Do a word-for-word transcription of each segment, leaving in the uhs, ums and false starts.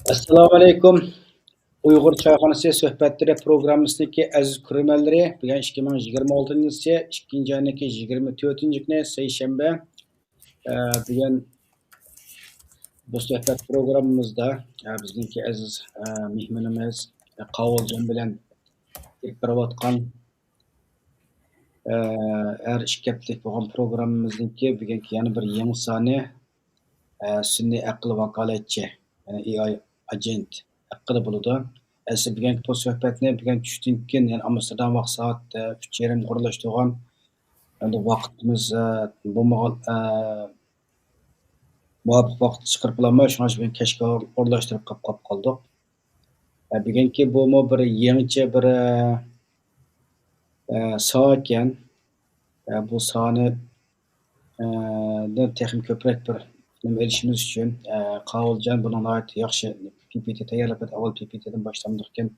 ئەسسالامۇئەلەيكۇم. ئۇيغۇر چايخانىسى سۆھبەتلىرى پروگراممىسىدىكى ئەزىز كۆرۈرمەنلىرى، بۈگۈن ئىككى مىڭ يىگىرمە ئالتىنچى يىل ئىككىنچى ئاينىڭكى يىگىرمە تۆتىنچى كۈنى، سەيشەنبە. ئە، بۈگۈن بۇ سۆھبەت پروگراممىمىزدا، ئە، بىزنىڭكى ئەزىز، ئە، مېھمىنىمىز، ئە، قاۋۇلجان بىلەن ئېلىپ بېرىۋاتقان، ئە، ھەر ئىككى ھەپتىلىك بولغان پروگراممىمىزنىڭكى بۈگۈنكى يەنە بىر يېڭى سانى، ئە، سۈنئىي ئەقىل ۋاكالەتچى، يەنى ئېي ئاي ئاگېنت ھەققىدە بولىدۇ. ئەسلى بۈگۈنكى بۇ سۆھبەتنى بۈگۈن چۈشتىن كېيىن، يەنى ئامستېردام ۋاقتى سائەت، ئە، ئۈچ يېرىمگە ئورۇنلاشتۇرغان. ئەمدى ۋاقتىمىز، ئە، بولمىغان، ئە، مۇۋاپىق ۋاقىتتا چىقىرىپ بولالماي، شۇڭا بۈگۈن كەچكە ئورۇنلاشتۇرۇپ قاپ، قاپ قالدۇق. ئە، بۈگۈنكى بۇمۇ بىر يېڭىچە بىر، ئە، ئە، ساھە ئىكەن. ئە، بۇ ساھەنى، ئە، دىن تېخىمۇ كۆپرەك بىر نېمە ئېلىشىمىز ئۈچۈن، ئە، قاۋۇلجان بۇنىڭ ناھايىتى ياخشى پى پى تى تەييارلاپ بەردى. ئاۋۋال پى پى تېدىن باشلامدىكىن.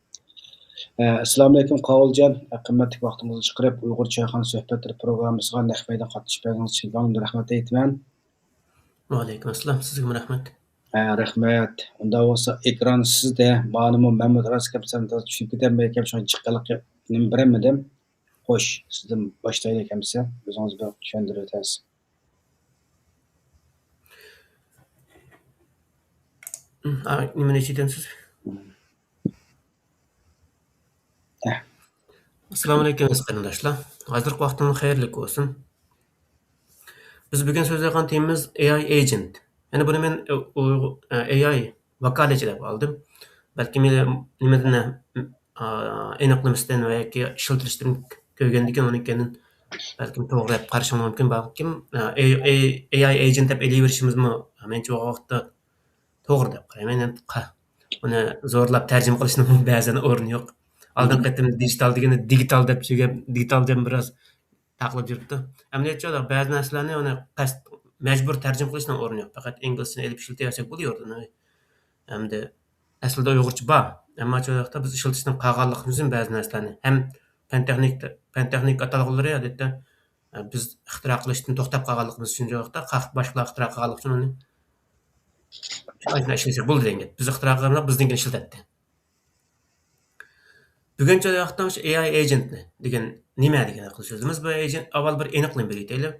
ئە، ئەسسالامۇئەلەيكۇم، قاۋۇلجان. ئە، قىممەتلىك ۋاقتىڭىزنى چىقىرىپ، ئۇيغۇر چايخانا سۆھبەتلىرى پروگراممىسىغا نەق مەيدان قاتنىشىپ بەرگىنىڭىز ئۈچۈن كۆڭلۈمدىن رەھمەت ئېيتىمەن. ۋەئەلەيكۇم ئەسسالام. سىزگىمۇ رەھمەت. ئە، رەھمەت. ئۇنداق بولسا، ئېكران سىزدە. مانىمۇ مەنمۇ راست گەپ سەن چۈشىنىپ كېتەلمەيكەن، شۇڭا جىققىلىق نېمە بېرەلمىدىم. خوش، سىزدىن باشلايلى ئەمىسە. ئۆزىڭىز بىر چۈشەندۈرۈۋېتەرسىز. ئا، نېمىنى ئېچىۋېتەمسىز؟ ئەسسالامۇئەلەيكۇم، ئەزىز قېرىنداشلار. ھازىرقى ۋاقتىڭلار خەيرلىك بولسۇن. بىز بۈگۈن سۆزلەيدىغان تېمىمىز ئېي ئاي ئېجېنت. يەنى بۇنى مەن، ئۇ، ئۇ، ئېي ئاي ۋاكالەتچى دەپ ئالدىم. بەلكىم نېمىدىن، ئا، ئېنىقلىمىسىدىن ۋە ياكى ئىشلىتىلىشتىن كۆرگەندىكىن، ئۇنى كېيىن بەلكىم توغرا دەپ قارىشىڭلار مۇمكىن. بەلكىم، ئا، ئېي، ئېي، ئېي ئاي ئېجېنت دەپ ئېلىۋېرىشىمىزمۇ مەنچە ۋاقىتتا توغرا دەپ قارايمەن. ئەمدى قا-، ئۇنى زورلاپ تەرجىمە قىلىشنىڭ بەزەن ئورنى يوق. ئالدىنقى قېتىم دىجىتال دېگەندە دىگىتال دەپ چۈشۈرگەن، دىگىتال دېگەن بىراز تاقىلىپ يۈرۈپتۇ. ئەمەلىيەتچە بەزى نەرسىلەرنى ئۇنى قەست، مەجبۇر تەرجىمە قىلىشنىڭ ئورنى يوق. پەقەت ئىنگلىزچىنى ئېلىپ ئىشلىتىۋەرسەك بولىدۇ. ئەمدى ئەسلىدە ئۇيغۇرچە بار. ئەمما شۇ ۋاقىتتا بىز ئىشلىتىشتىن قالغانلىقىمىز ئۈچۈن بەزى نەرسىلەرنى ھەم پەن تېخنىك، پەن تېخنىك ئاتالغۇلىرى ئادەتتە، ئە، بىز ئىختىرا قىلىشتىن توختاپ قالغانلىقىمىز ئۈچۈن، شۇ ۋاقىتتا خەق باشقىلار ئىختىرا قىلغانلىقى ئۈچۈن ئۇنى ئاشۇنداق ئىشلىسە بولدى دېگەن گەپ. بىز ئىختىرا قىلغانلار بىزنىڭكىنى ئىشلىتەتتى. بۈگۈنچە ۋاقىتتا مۇشۇ ئېي ئاي ئېجېنتنى دېگەن نېمە دېگەن ھەققىدە سۆزلىمىز. بۇ ئېجېنت ئاۋۋال بىر ئېنىقلىما بېرىۋېتەيلى.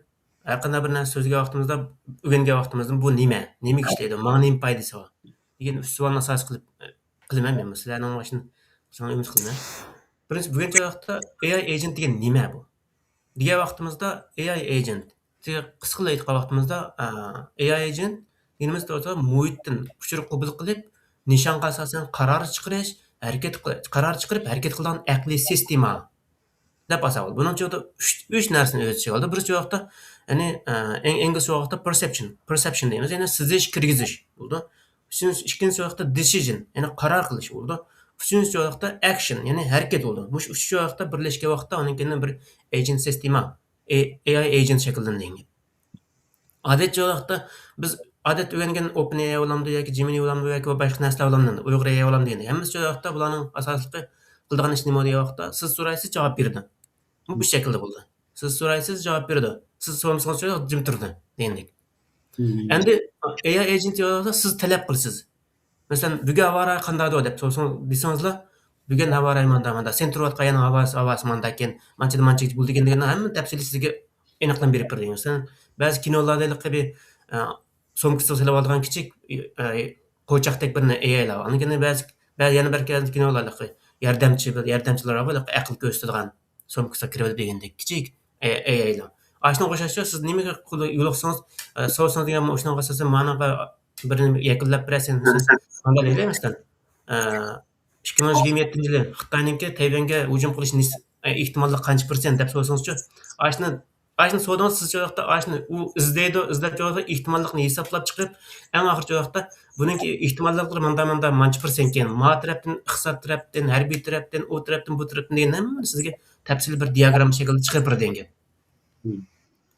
ھەر قانداق بىر نەرسە سۆزلىگەن ۋاقتىمىزدا، ئۆگەنگەن ۋاقتىمىزدا بۇ نېمە؟ نېمىگە ئىشلەيدۇ؟ ماڭا نېمە پايدىسى بار؟ دېگەن ئۈچ سوئالنى ئاساس قىلىپ، قىلىمەن مەن. سىلەرنىڭ مۇشۇنى قىلىشىڭلارنى ئۈمىد قىلىمەن. بىرىنچى، بۈگۈنچە ۋاقىتتا ئېي ئاي ئېجېنت دېگەن نېمە بۇ؟ دېگەن ۋاقتىمىزدا، ئېي ئاي ئېجېنت، قىسقىلا ئېيتقان ۋاقتىمىزدا، ئا، ئېي ئاي ئېجېنت دېگىنىمىز بولسا مۇھىتتىن ئۇچۇر قوبۇل قىلىپ، نىشانغا ئاساسەن قارار چىقىرىش، ھەرىكەت قىل-، قارار چىقىرىپ ھەرىكەت قىلىدىغان ئەقلىي سىستېما دەپ ئاتىساق بولىدۇ. بۇنىڭ ئىچىدە ئۈچ، ئۈچ نەرسىنى ئۆز ئىچىگە ئالىدۇ. بىرىنچى ۋاقىتتا، يەنى، ئە، ئىنگلىزچە ۋاقىتتا پېرسېپشن، پېرسېپشن دەيمىز، يەنى سېزىش، كىرگۈزۈش بولىدۇ. ئۈچىنچى، ئىككىنچى ۋاقىتتا دېسىژن، يەنى قارار قىلىش بولىدۇ. ئۈچىنچى ۋاقىتتا ئەكشن، يەنى ھەرىكەت بولىدۇ. مۇشۇ ئۈچ ۋاقىتتا بىرلەشكەن ۋاقىتتا ئۇنىڭ كېيىن بىر ئېجېنت سىستېما، ئېي ئاي ئېجېنت شەكىللىنىدۇ. ئادەتتە ۋاقىتتا بىز ئادەتتە ئۆگەنگەن ئوپېن ئېي ئاي بولامدۇ ياكى جېمىنى بولامدۇ ياكى باشقا نەرسىلەر بولامدۇ، ئۇيغۇر ئېي ئاي بولامدۇ دېگەن. ھەممىسى شۇ ۋاقىتتا بۇلارنىڭ ئاساسلىقى قىلىدىغان ئىشى نېمە دېگەن ۋاقىتتا، سىز سورايسىز، جاۋاب بېرىدۇ. مۇشۇ شەكىلدە بولىدۇ. سىز سورايسىز، جاۋاب بېرىدۇ. سىز سورىمىسىڭىز، جىم تۇرىدۇ دېگەندەك. ئەمدى ئېي ئاي ئېجېنت دېگەن ۋاقىتتا سىز تەلەپ قىلىسىز. مەسىلەن، بۈگۈن ھاۋا رايى قانداقدۇ دەپ سورىسىڭىز، دېسىڭىزلا، بۈگۈن ھاۋا رايى مانداق، مانداق. سەن تۇرۇۋاتقان يەرنىڭ ھاۋاسى، ھاۋاسى مانداكەن، مانچىدىن مانچىگىچە بولىدىكەن دېگەننىڭ ھەممە تەپسىلىي سىزگە ئېنىقلىما بېرىپ بېرىدۇ. مەسىلەن، بەزى كىنولاردا ھېلىقى بىر، ئە، سومكىسىغا سېلىۋالىدىغان كىچىك، ئە، قوچاقتەك بىرنى ئېي ئايلار. ئاندىن كېيىن بەزى، بەزى يەنە بىر كىنولار ھېلىقى ياردەمچى، ياردەمچىلەر بار، ھېلىقى ئەقىل كۆرسىتىدىغان سومكىسىغا كىرىۋېلىپ دېگەندەك كىچىك ئەي-، ئەي ئايلار. ئاشۇنىڭغا ئوخشاشلا سىز نېمىگە قول-، يولۇقسىڭىز، ئە، سورىسىڭىز دېگەن ئۇشۇنىڭغا ئاساسەن مانا بىر نېمە يەكۈنلەپ بېرەسەن، مانا دەيلى، مەسىلەن، ئە، ئىككى مىڭ يىگىرمە يەتتىنچى يىلى خىتاينىڭكى تەيۋەنگە ھۇجۇم قىلىش نىس-، ئە، ئېھتىماللىقى قانچە پىرسەنت دەپ سورىسىڭىزچۇ، ئاشۇنى، ئاشۇنى سورىدىڭىز، سىز شۇ ۋاقىتتا ئاشۇنى ئۇ ئىزدەيدۇ، ئىزدەپ شۇ ۋاقىتتا ئېھتىماللىقنى ھېسابلاپ چىقىپ، ئەڭ ئاخىرى شۇ ۋاقىتتا بۇنىڭكى ئېھتىماللىقلىرى مانداق، مانداق، مانچە پىرسەنتكەن، ما تەرەپتىن، ئىقتىساد تەرەپتىن، ھەربىي تەرەپتىن، ئۇ تەرەپتىن، بۇ تەرەپتىن دېگەن ھەممىنى سىزگە تەپسىلىي بىر دىياگرامما شەكلىدە چىقىرىپ بېرىدىكەن.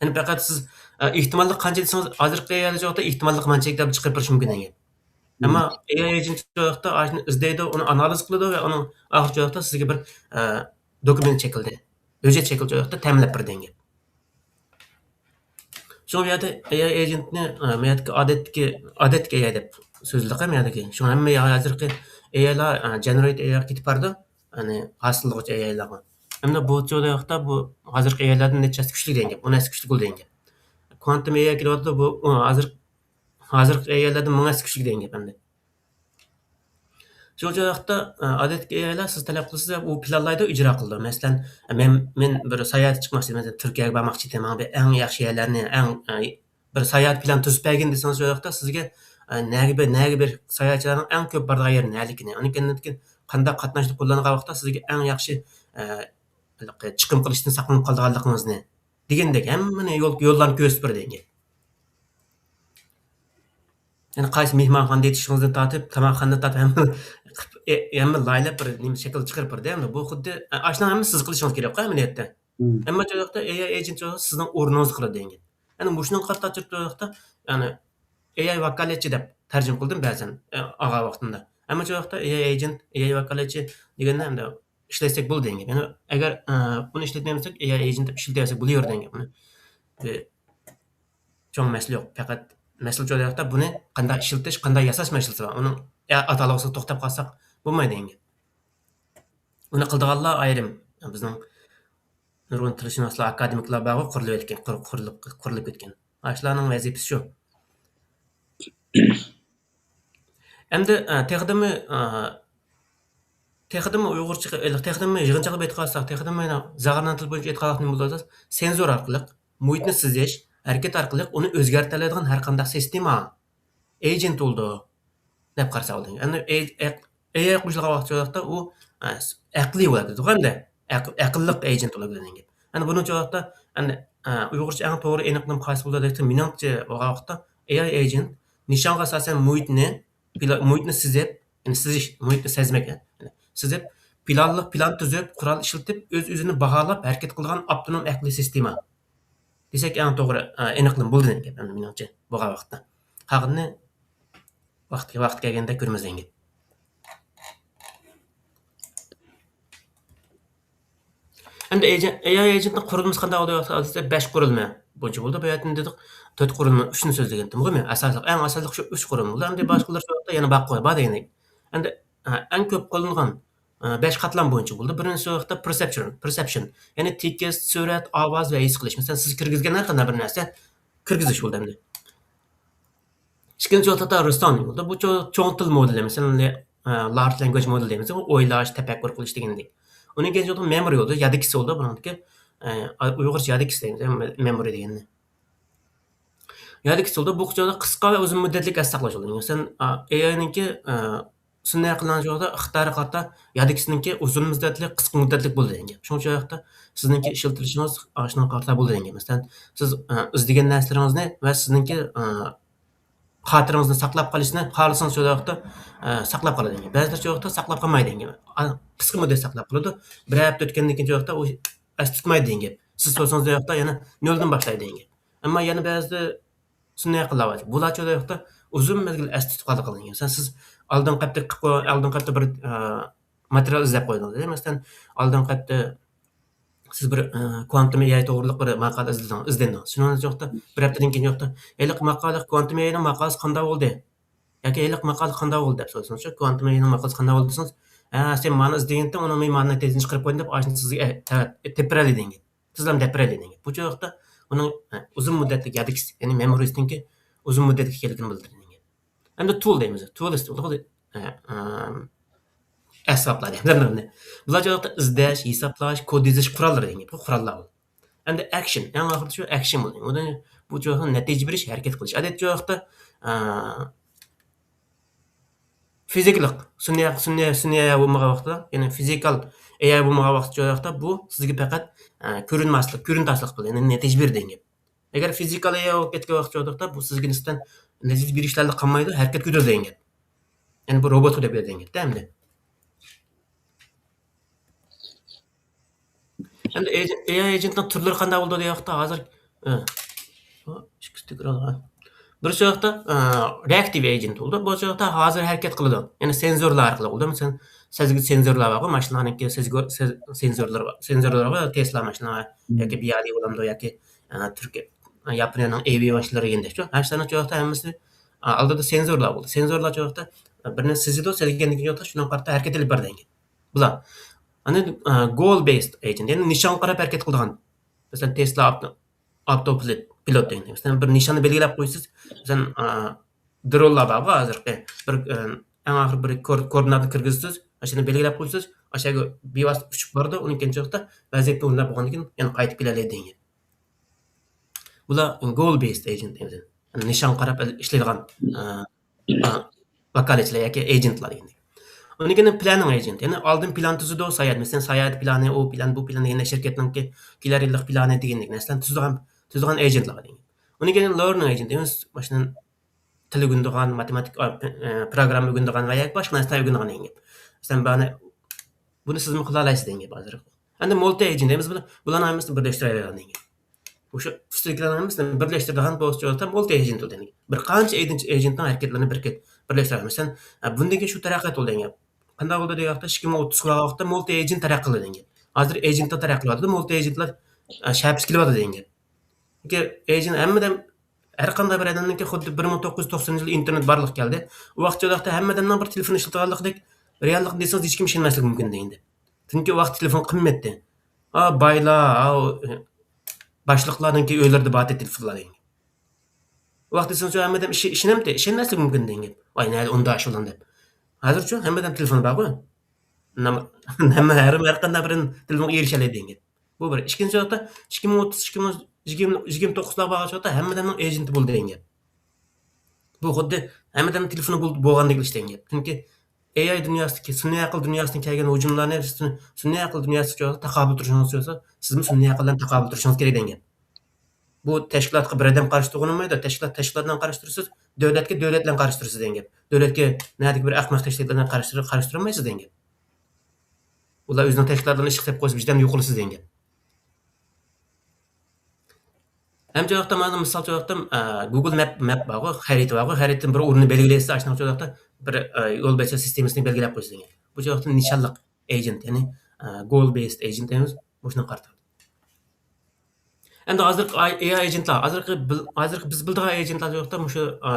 يەنى پەقەت سىز، ئە، ئېھتىماللىق قانچە دېسىڭىز، ھازىرقى يەردە شۇ ۋاقىتتا ئېھتىماللىق مانچىلىك دەپ چىقىرىپ بېرىشى مۇمكىن دېگەن. ئەمما ئېي ئاي ئېجېنت شۇ ۋاقىتتا ئاشۇنى ئىزدەيدۇ، ئۇنى ئانالىز قىلىدۇ ۋە ئۇنىڭ ئاخىرى شۇ ۋاقىتتا سىزگە بىر، ئە، دوكۇمېنت شەكلىدە، ھۆججەت شەكلىدە شۇ ۋاقىتتا تەمىنلەپ بېرىدىكەن. شۇڭا بۇ يەردە ئېي ئاي ئېجېنتنى، ئە، بۇ يەردىكى ئادەتتىكى، ئادەتتىكى ئېي ئاي دەپ سۆزلۈك ھەم يەنىكى. شۇڭا ھەممە ھازىرقى ئېيايلار، ئە، جېنېرېتىر ئېيايغا كېتىپ بارىدۇ. يەنى ھاسىل قىلغۇچى ئېيايلارغا. ئەمدى بۇ چاغدا ۋاقىتتا بۇ ھازىرقى ئېيايلاردىن نەچچە ھەسسە كۈچلۈك دېگەن گەپ، ئون ھەسسە كۈچلۈك بولىدۇ دېگەن گەپ. كوانتۇم ئېياي كېلىۋاتىدۇ، بۇ، ئۇ ھازىر، ھازىرقى ئېيايلاردىن مىڭ ھەسسە كۈچلۈك دېگەن گەپ ئەمدى. شۇ ۋاقىتتا، ئە، ئادەتتىكى ئېيايلار سىز تەلەپ قىلسىز، ئۇ پىلانلايدۇ، ئىجرا قىلىدۇ. مەسىلەن، مەن، مەن بىر ساياھەتكە چىقماقچى، مەسىلەن، تۈركىيەگە بارماقچى، ماڭا بىر ئەڭ ياخشى يەرلەرنى، ئەڭ، ئە، بىر ساياھەت پىلانى تۈزۈپ بەرگىن دېسىڭىز، شۇ ۋاقىتتا سىزگە، ئە، نەگە بىر، نەگە بىر ساياھەتچىلەرنىڭ ئەڭ كۆپ بارىدىغان يېرى نەلىكىنى، ئۇنىڭ كەينىدىن قانداق قاتناشنى قوللانغان ۋاقىتتا سىزگە ئەڭ ياخشى، ئە، چىقىم قىلىشتىن ساقلىنىپ قالىدىغانلىقىڭىزنى دېگەندەك ھەممىنى يول، يوللارنى كۆرسىتىپ بېرىدۇ دېگەن. يەنى قايسى مېھمانخانىدا يېتىشىڭىزدىن تارتىپ، تاماقخانىدىن تارتىپ ھەممە، ھەممە لايىھەلەپ بىر نېمە شەكىل چىقىرىپ بېرىدۇ. ئەمدى بۇ خۇددى، ئە، ئاشۇنىڭ ھەممىسى سىز قىلىشىڭىز كېرەك ئەمەلىيەتتە. مم. ئەمما شۇ ۋاقىتتا ئېياي ئېجېنت سىزنىڭ ئورنىڭىزنى قىلىدۇ دېگەن. يەنى مۇشۇنىڭغا قارىتا چۈشۈرۈپ، يەنى ئېياي ۋاكالەتچى دەپ تەرجىمە قىلدىم بەزەن، ئە، ئالغان ۋاقتىمدا. ئەمما شۇ ۋاقىتتا ئېياي ئېجېنت، ئېياي ۋاكالەتچى دېگەندە ئەمدى ئىشلەتسەك بولىدۇ دېگەن گەپ. يەنى ئەگەر، ئە، بۇنى ئىشلەتمەي بولساق، ئېياي ئېجېنت دەپ ئىشلىتىۋەرسەك بولۇۋېرىدۇ دېگەن گەپ. بۇنى بىر چوڭ مەسىلە يوق. پەقەت مەسىلە شۇ ۋاقىتتا بۇنى قانداق ئىشلىتىش، قانداق ياساش مەسىلىسى بار. ئۇنىڭ ئاتالغۇسىغا توختاپ قالساق بولمايدۇ دېگەن گەپ. ئۇنى قىلىدىغانلار ئايرىم. بىزنىڭ نۇرغۇن تىلشۇناسلار، ئاكادېمىكلار بارغۇ، قۇرۇلۇپ ئۆتكەن، قۇر-، قۇرۇلۇپ، قۇرۇلۇپ كەتكەن. ئاشۇلارنىڭ ۋەزىپىسى شۇ. ئەمدى، ئە، تېخىدىمۇ، ئە، تېخىدىمۇ ئۇيغۇرچە، تېخىدىمۇ يىغىنچاقلاپ ئېيتقان بولساق، تېخىدىمۇ يەنە زاغران تىلى بويىچە ئېيتقان ۋاقتىمىزدا سېنزور ئارقىلىق مۇھىتنى سىزىش، ھەرىكەت ئارقىلىق ئۇنى ئۆزگەرتەلەيدىغان ھەر قانداق سىستېما ئېجېنت بولىدۇ دەپ قارىسا بولىدۇ. يەنى ئەي-، ئەق-، ئېياي قوشۇلغان ۋاقىت شۇ ۋاقىتتا ئۇ، ئە، س-، ئەقلىي بولۇپ كېتىدىغۇ ئەمدى. ئەق-، ئەقىللىق ئېجېنت بولۇپ كېتىدۇ دېگەن گەپ. يەنى بۇنىڭ شۇ ۋاقىتتا، يەنى، ئە، ئۇيغۇرچە ئەڭ توغرا ئېنىقلىنىپ قايسى بولىدۇ دېسە، مېنىڭچە بولغان ۋاقىتتا ئېياي ئېجېنت نىشانغا ئاساسەن مۇھىتنى، پىلا-، مۇھىتنى سىزىپ، يەنى سىزىش، مۇھىتنى سەزمەك، يەنى سىزىپ، پىلانلىق پىلان تۈزۈپ، قورال ئىشلىتىپ، ئۆز-ئۆزىنى باھالاپ ھەرىكەت قىلىدىغان ئاپتونوم ئەقلىي سىستېما دېسەك، ئەڭ توغرا، ئە، ئېنىقلىما بولدى دېگەن گەپ، ئەمدى مېنىڭچە، بولغان ۋاقىتتا. قالغىنىنى ۋاقتى، ۋاقتى كەلگەندە كۆرىمىز دېگەن گەپ. ئەمدى ئېجېن-، ئېياي ئېجېنتنىڭ قۇرۇلمىسى قانداق بولىدۇ دېسە، بەش قۇرۇلما بويىچە بولىدۇ. بۇ يەردە دېدۇق، تۆت قۇرۇلما، ئۈچنى سۆزلىگەنتىمغۇ مەن. ئاساسلىق، ئەڭ ئاساسلىق شۇ ئۈچ قۇرۇلما بولىدۇ. ئەمدى باشقىلار شۇ ۋاقىتتا يەنە بار، بار دېگەندەك. ئەمدى، ئە، ئەڭ كۆپ قوللانغان، ئە، بەش قاتلام بويىچە بولىدۇ. بىرىنچىسى شۇ ۋاقىتتا پېرسېپشن، پېرسېپشن. يەنى تېكىست، سۈرەت، ئاۋاز ۋە ھېس قىلىش. مەسىلەن، سىز كىرگۈزگەن ھەر قانداق بىر نەرسە كىرگۈزۈش بولىدۇ ئەمدى. ئىككىنچى ۋاقىتتا رېسونىڭ بولىدۇ. بۇ چوڭ، چوڭ تىل مودېلى، مەسىلەن، ئە، لارج لانگۋېج مودېل دەيمىز، ئويلاش، تەپەككۇر قىلىش دېگەندەك. ئۇنىڭ كېيىن مېمورى بولىدۇ، يادىكىسى بولىدۇ بۇنىڭدىكى. ئە، ئۇيغۇرچە يادىكىسى دەيمىز، مە-، مېمورى دېگەننى. يادىكىسى بولىدۇ. بۇ چاغدا قىسقا ۋە ئۇزۇن مۇددەتلىك ئەستە ساقلاش بولىدۇ. مەسىلەن، ئا، ئېياينىڭكى، ئە، سۈنئىي ئەقىلنىڭ چاغدا ئىقتىدارىغا قارىتا يادىكىسىنىڭكى ئۇزۇن مۇددەتلىك، قىسقا مۇددەتلىك بولىدۇ دېگەن گەپ. شۇنىڭ ئۈچۈن ۋاقىتتا سىزنىڭكى ئىشلىتىلىشىڭىز ئاشۇنىڭغا قارىتا بولىدۇ دېگەن گەپ. مەسىلەن، سىز، ئە، ئىزدىگەن نەرسىلىرىڭىزنى ۋە سىزنىڭكى، ئە، خاتىرىڭىزنى ساقلاپ قېلىشنى خالىسىڭىز شۇ ۋاقىتتا، ئە، ساقلاپ قالىدۇ دېگەن گەپ. بەزىلەر شۇ ۋاقىتتا ساقلاپ قالمايدۇ دېگەن گەپ. ئا، قىسقا مۇددەت ساقلاپ قالىدۇ. بىر ھەپتە ئۆتكەندىن كېيىن شۇ ۋاقىتتا ئۇ ئەستە تۇتمايدۇ دېگەن گەپ. سىز سورىسىڭىز شۇ ۋاقىتتا يەنە نۆلدىن باشلايدۇ دېگەن گەپ. ئەمما يەنە بەزىدە سۈنئىي ئەقىللار بار. بۇلار شۇ ۋاقىتتا ئۇزۇن مەزگىل ئەستە تۇتۇپ قالىدىغان دېگەن. مەسىلەن، سىز ئالدىنقى ھەپتە قىلىپ قوي-، ئالدىنقى ھەپتە بىر، ئە، ماتېرىيال ئىزدەپ قويدىڭىز. مەسىلەن، ئالدىنقى ھەپتە سىز بىر، ئە، كوانتۇم ئېياي توغرىلىق بىر ماقالە ئىزدىدىڭ-، ئىزدەندىڭىز. شۇنىڭ ئۈچۈن شۇ ۋاقىتتا بىر ھەپتىدىن كېيىن شۇ ۋاقىتتا، ھېلىقى ماقالە، كوانتۇم ئېياينىڭ ماقالىسى قانداق بولدى؟ ياكى ھېلىقى ماقالە قانداق بولدى دەپ سورىسىڭىز، شۇ كوانتۇم ئېياينىڭ ماقالىسى قانداق بولدى دېسىڭىز، ھە، سەن مانى ئىزدىگەنتىڭ، ئۇنىڭ مەن مانا نەتىجىنى چىقىرىپ قويدۇم دەپ، ئاشۇنى سىزگە، ئە، تە-، تېپىپ بېرەلەيدىغان گەپ. سىزلەرمۇ دەپ بېرەلەيدىغان گەپ. بۇ چاغ ۋاقىتتا ئۇنىڭ، ئە، ئۇزۇن مۇددەتلىك يادىكىسى، يەنى مېمورىسىنىڭكى ئۇزۇن مۇددەتلىك ئىكەنلىكىنى بىلدۈرىدىغان گەپ. ئەمدى تۇل دەيمىز. تۇل دېسە، ئە، ئە، ئەسۋابلار دەيمىز. بۇلار چاغ ۋاقىتتا ئىزدەش، ھېسابلاش، كود يېزىش قوراللىرى دېگەن گەپ. بۇ قوراللار بۇ. ئەمدى ئەكشن. ئەڭ ئاخىرىدا شۇ ئەكشن بولىدۇ. ئۇنى بۇ چاغ ۋاقىتتا نەتىجە بېرىش، ھەرىكەت قىلىش. ئادەتتە شۇ ۋاقىتتا، ئە، فىزىكىلىق، سۈنئىي، سۈنئىي، سۈنئىي ئەياي بولمىغان ۋاقىتتا، يەنى فىزىكال ئەياي بولمىغان ۋاقىتتا، شۇ ۋاقىتتا بۇ سىزگە پەقەت، ئە، كۆرۈنمەسلىك، كۆرۈنتاسلىق بىلەن نەتىجە بېرىدىغان گەپ. ئەگەر فىزىكال ئەياي بولۇپ كەتكەن ۋاقىتتا، شۇ ۋاقىتتا بۇ سىزگە نىسبەتەن نەتىجە بېرىشلەردە قالمايدۇ، ھەرىكەتكە ئۆتىدىغان گەپ. يەنى بۇ روبوتقا دەپ بېرىدىغان گەپتە ئەمدى. ئەمدى ئېجېنت، ئېياي ئېجېنتنىڭ تۈرلىرى قانداق بولىدۇ دېگەن ۋاقىتتا ھازىر، ئە، ئىككىسى تەكرار. بىرسى ۋاقىتتا، ئە، رېئاكتىپ ئېجېنت بولىدۇ. بۇ ۋاقىتتا ھازىر ھەرىكەت قىلىدۇ. يەنى سېنزورلار ئارقىلىق بولىدۇ. مەسىلەن، سەزگۈ سېنزورلار بارغۇ، ماشىنىلارنىڭكى سەزگۈ سېز-، سېنزورلىرى بار. سېنزورلىرى بار، تېسلا ماشىنا ياكى بىيادى بولامدۇ ياكى، ئە، تۈركىيە، ياپونىيەنىڭ ئېۋى ماشىنىلىرى دېگەندەك. شۇ، ھەر شۇ ۋاقىتتا ھەممىسى ئالدىدا سېنزورلار بولىدۇ. سېنزورلار شۇ ۋاقىتتا بىرنى سىزىدۇ، سىزگەندىن كېيىن شۇنىڭغا قارىتا ھەرىكەت ئېلىپ بېرىدۇ. بۇلار. ئاندىن، ئە، goal based agent، يەنى نىشانغا قاراپ ھەرىكەت قىلىدىغان. مەسىلەن، تېسلا ئاپتو-، ئاپتوپىلوت، پىلوت دېگەن. مەسىلەن، بىر نىشاننى بېلگىلەپ قويىسىز. مەسىلەن، ئە، درونلار بارغۇ ھازىرقى. بىر، ئە، ئەڭ ئاخىرى بىر كور-، كوردىناتنى كىرگۈزىسىز. ئاشۇنى بېلگىلەپ قويىسىز. ئاشۇ يەرگە بىۋاسىتە ئۇچۇپ بارىدۇ. ئۇنىڭ كېيىن شۇ ۋاقىتتا ۋەزىيەتنى ئويلاپ بولغاندىن كېيىن يەنە قايتىپ كېلەلەيدۇ دېگەن. بۇلار goal based agent دەيمىز. نىشانغا قاراپ ئىشلەيدىغان، ئە، ئە، ۋاكالەتچىلەر ياكى ئېجېنتلار دېگەندەك. ئۇنىڭدىن كېيىن planning agent، يەنى ئالدىن پىلان تۈزىدۇ، ساياھەت، مەسىلەن، ساياھەت پىلانى، ئۇ پىلان، بۇ پىلان دېگەندە شىركەتنىڭكى كېلەر يىللىق پىلانى دېگەندەك نەرسىلەرنى تۈزىدىغان، تۈزىدىغان ئېجېنتلار دېگەن. ئۇنىڭدىن كېيىن learning agent دەيمىز، ماشۇنى تىل ئۆگىنىدىغان، ماتېماتىكا، ئە، پروگرامما ئۆگىنىدىغان ۋە ياكى باشقا نەرسىلەر ئۆگىنىدىغان دېگەن گەپ. مەسىلەن، بۇنى، بۇنى سىزمۇ قىلالايسىز دېگەن گەپ ھازىر. ئەمدى multi agent دەيمىز، بۇلار، بۇلارنىڭ ھەممىسىنى بىرلەشتۈرەلەيدىغان دېگەن گەپ. مۇشۇ ئۈستىدىكىلەرنىڭ ھەممىسىنى بىرلەشتۈرىدىغان بولسا، multi agent دېگەن. بىر قانچە ئېجېنت، ئېجېنتنىڭ ھەرىكەتلىرىنى بىر كەت-، بىرلەشتۈرەلەيمىز. مەسىلەن، ئە، بۇندىن كېيىن شۇ تەرەققىي قىلىدۇ دېگەن گەپ. قانداق بولىدۇ دېگەن ۋاقىتتا، ئىككى مىڭ ئوتتۇزغا ۋاقىتتا multi agent تەرەققىي قىلىدۇ دېگەن گەپ. ھازىر ئېجېنتلار تەرەققىي قىلىۋاتىدۇ، multi agentلار، ئە، شەپىسى كېلىۋاتىدۇ دېگەن گەپ. چۈنكى ئېجېنت ھەممىدىن، ھەر قانداق بىر ئادەمنىڭكى خۇددى بىر مىڭ توققۇز يۈز توقسىنىنچى يىلى ئىنتېرنېت بارلىققا كەلدى. ئۇ ۋاقىت، شۇ ۋاقىتتا ھەممە ئادەمنىڭ بىر تېلېفون ئىشلىتىۋاتقانلىقىدەك، رېئاللىقنى دېسىڭىز ھېچكىم ئىشەنمەسلىكى مۇمكىن دېگەندى. چۈنكى ئۇ ۋاقىت تېلېفون قىممەتتى. ئا، بايلار، ئا، ئۇ، ئە، باشلىقلارنىڭكى ئۆيلىرىدە بارتى تېلېفونلار دېگەن. ئۇ ۋاقىت دېسىڭىز، ھەممە ئادەم ئىشى-، ئىشىنەمتى؟ ئىشەنمەسلىكى مۇمكىن دېگەن گەپ. ۋاي، نەدە ئۇنداق ئىش بولغان دەپ. ھازىرچۇ ھەممە ئادەم تېلېفونى بارغۇ. نام-، ھەممە، ھەر، ھەر قانداق بىرىنى تېلېفونغا ئېرىشەلەيدۇ دېگەن گەپ. بۇ بىر. ئىككىنچى ۋاقىتتا، ئىككى مىڭ ئوتتۇز، ئىككى مىڭ يىگىرمە، يىگىرمە توققۇزلارغا بارغان ۋاقىتتا ھەممە ئادەمنىڭ ئېجېنتى بولدى دېگەن گەپ. بۇ خۇددى ھەممە ئادەمنىڭ تېلېفونى بول-، بولغاندەك ئىش دېگەن گەپ. چۈنكى ئېي ئاي دۇنياسىدىكى، سۈنئىي ئەقىل دۇنياسىدىن كەلگەن ھۇجۇملارنى سۈن-، سۈنئىي ئەقىل دۇنياسىغا تاقابىل تۇرۇشىڭىز كەلسە، سىزمۇ سۈنئىي ئەقىل بىلەن تاقابىل تۇرۇشىڭىز كېرەك دېگەن گەپ. بۇ تەشكىلاتقا بىر ئادەم قارشى تۇرغىلى بولمايدۇ. تەشكىلات تەشكىلات بىلەن قارشى تۇرىسىز، دۆلەتكە دۆلەت بىلەن قارشى تۇرىسىز دېگەن گەپ. دۆلەتكە نەدىكى بىر ئەخمەق تەشكىلات بىلەن قارشى، قارشى تۇرالمايسىز دېگەن گەپ. ئۇلار ئۆزىنىڭ تەشكىلاتلىرىنى ئىشقا سېلىپ قويسا، بىردەم يوقىلىسىز دېگەن گەپ. ھەم شۇ ۋاقىتتا مانا مىسال شۇ ۋاقىتتا، ئە، گۇگل مەپ، مەپ بارغۇ، خەرىتە بارغۇ، خەرىتىدىن بىر ئورۇننى بەلگىلەيسىز، ئاشۇنىڭ شۇ ۋاقىتتا بىر، ئە، يول بەرسە سىستېمىسىنى بەلگىلەپ قويىسىز دېگەن. بۇ شۇ ۋاقىتتا نىشانلىق ئېجېنت، يەنى، ئە، goal based agent دەيمىز، مۇشۇنى قارىتىدۇ. ئەمدى ھازىرقى ئاي-، ئېي ئاي ئېجېنتلار، ھازىرقى بىل-، ھازىرقى بىز بىلىدىغان ئېجېنتلار شۇ ۋاقىتتا مۇشۇ، ئە،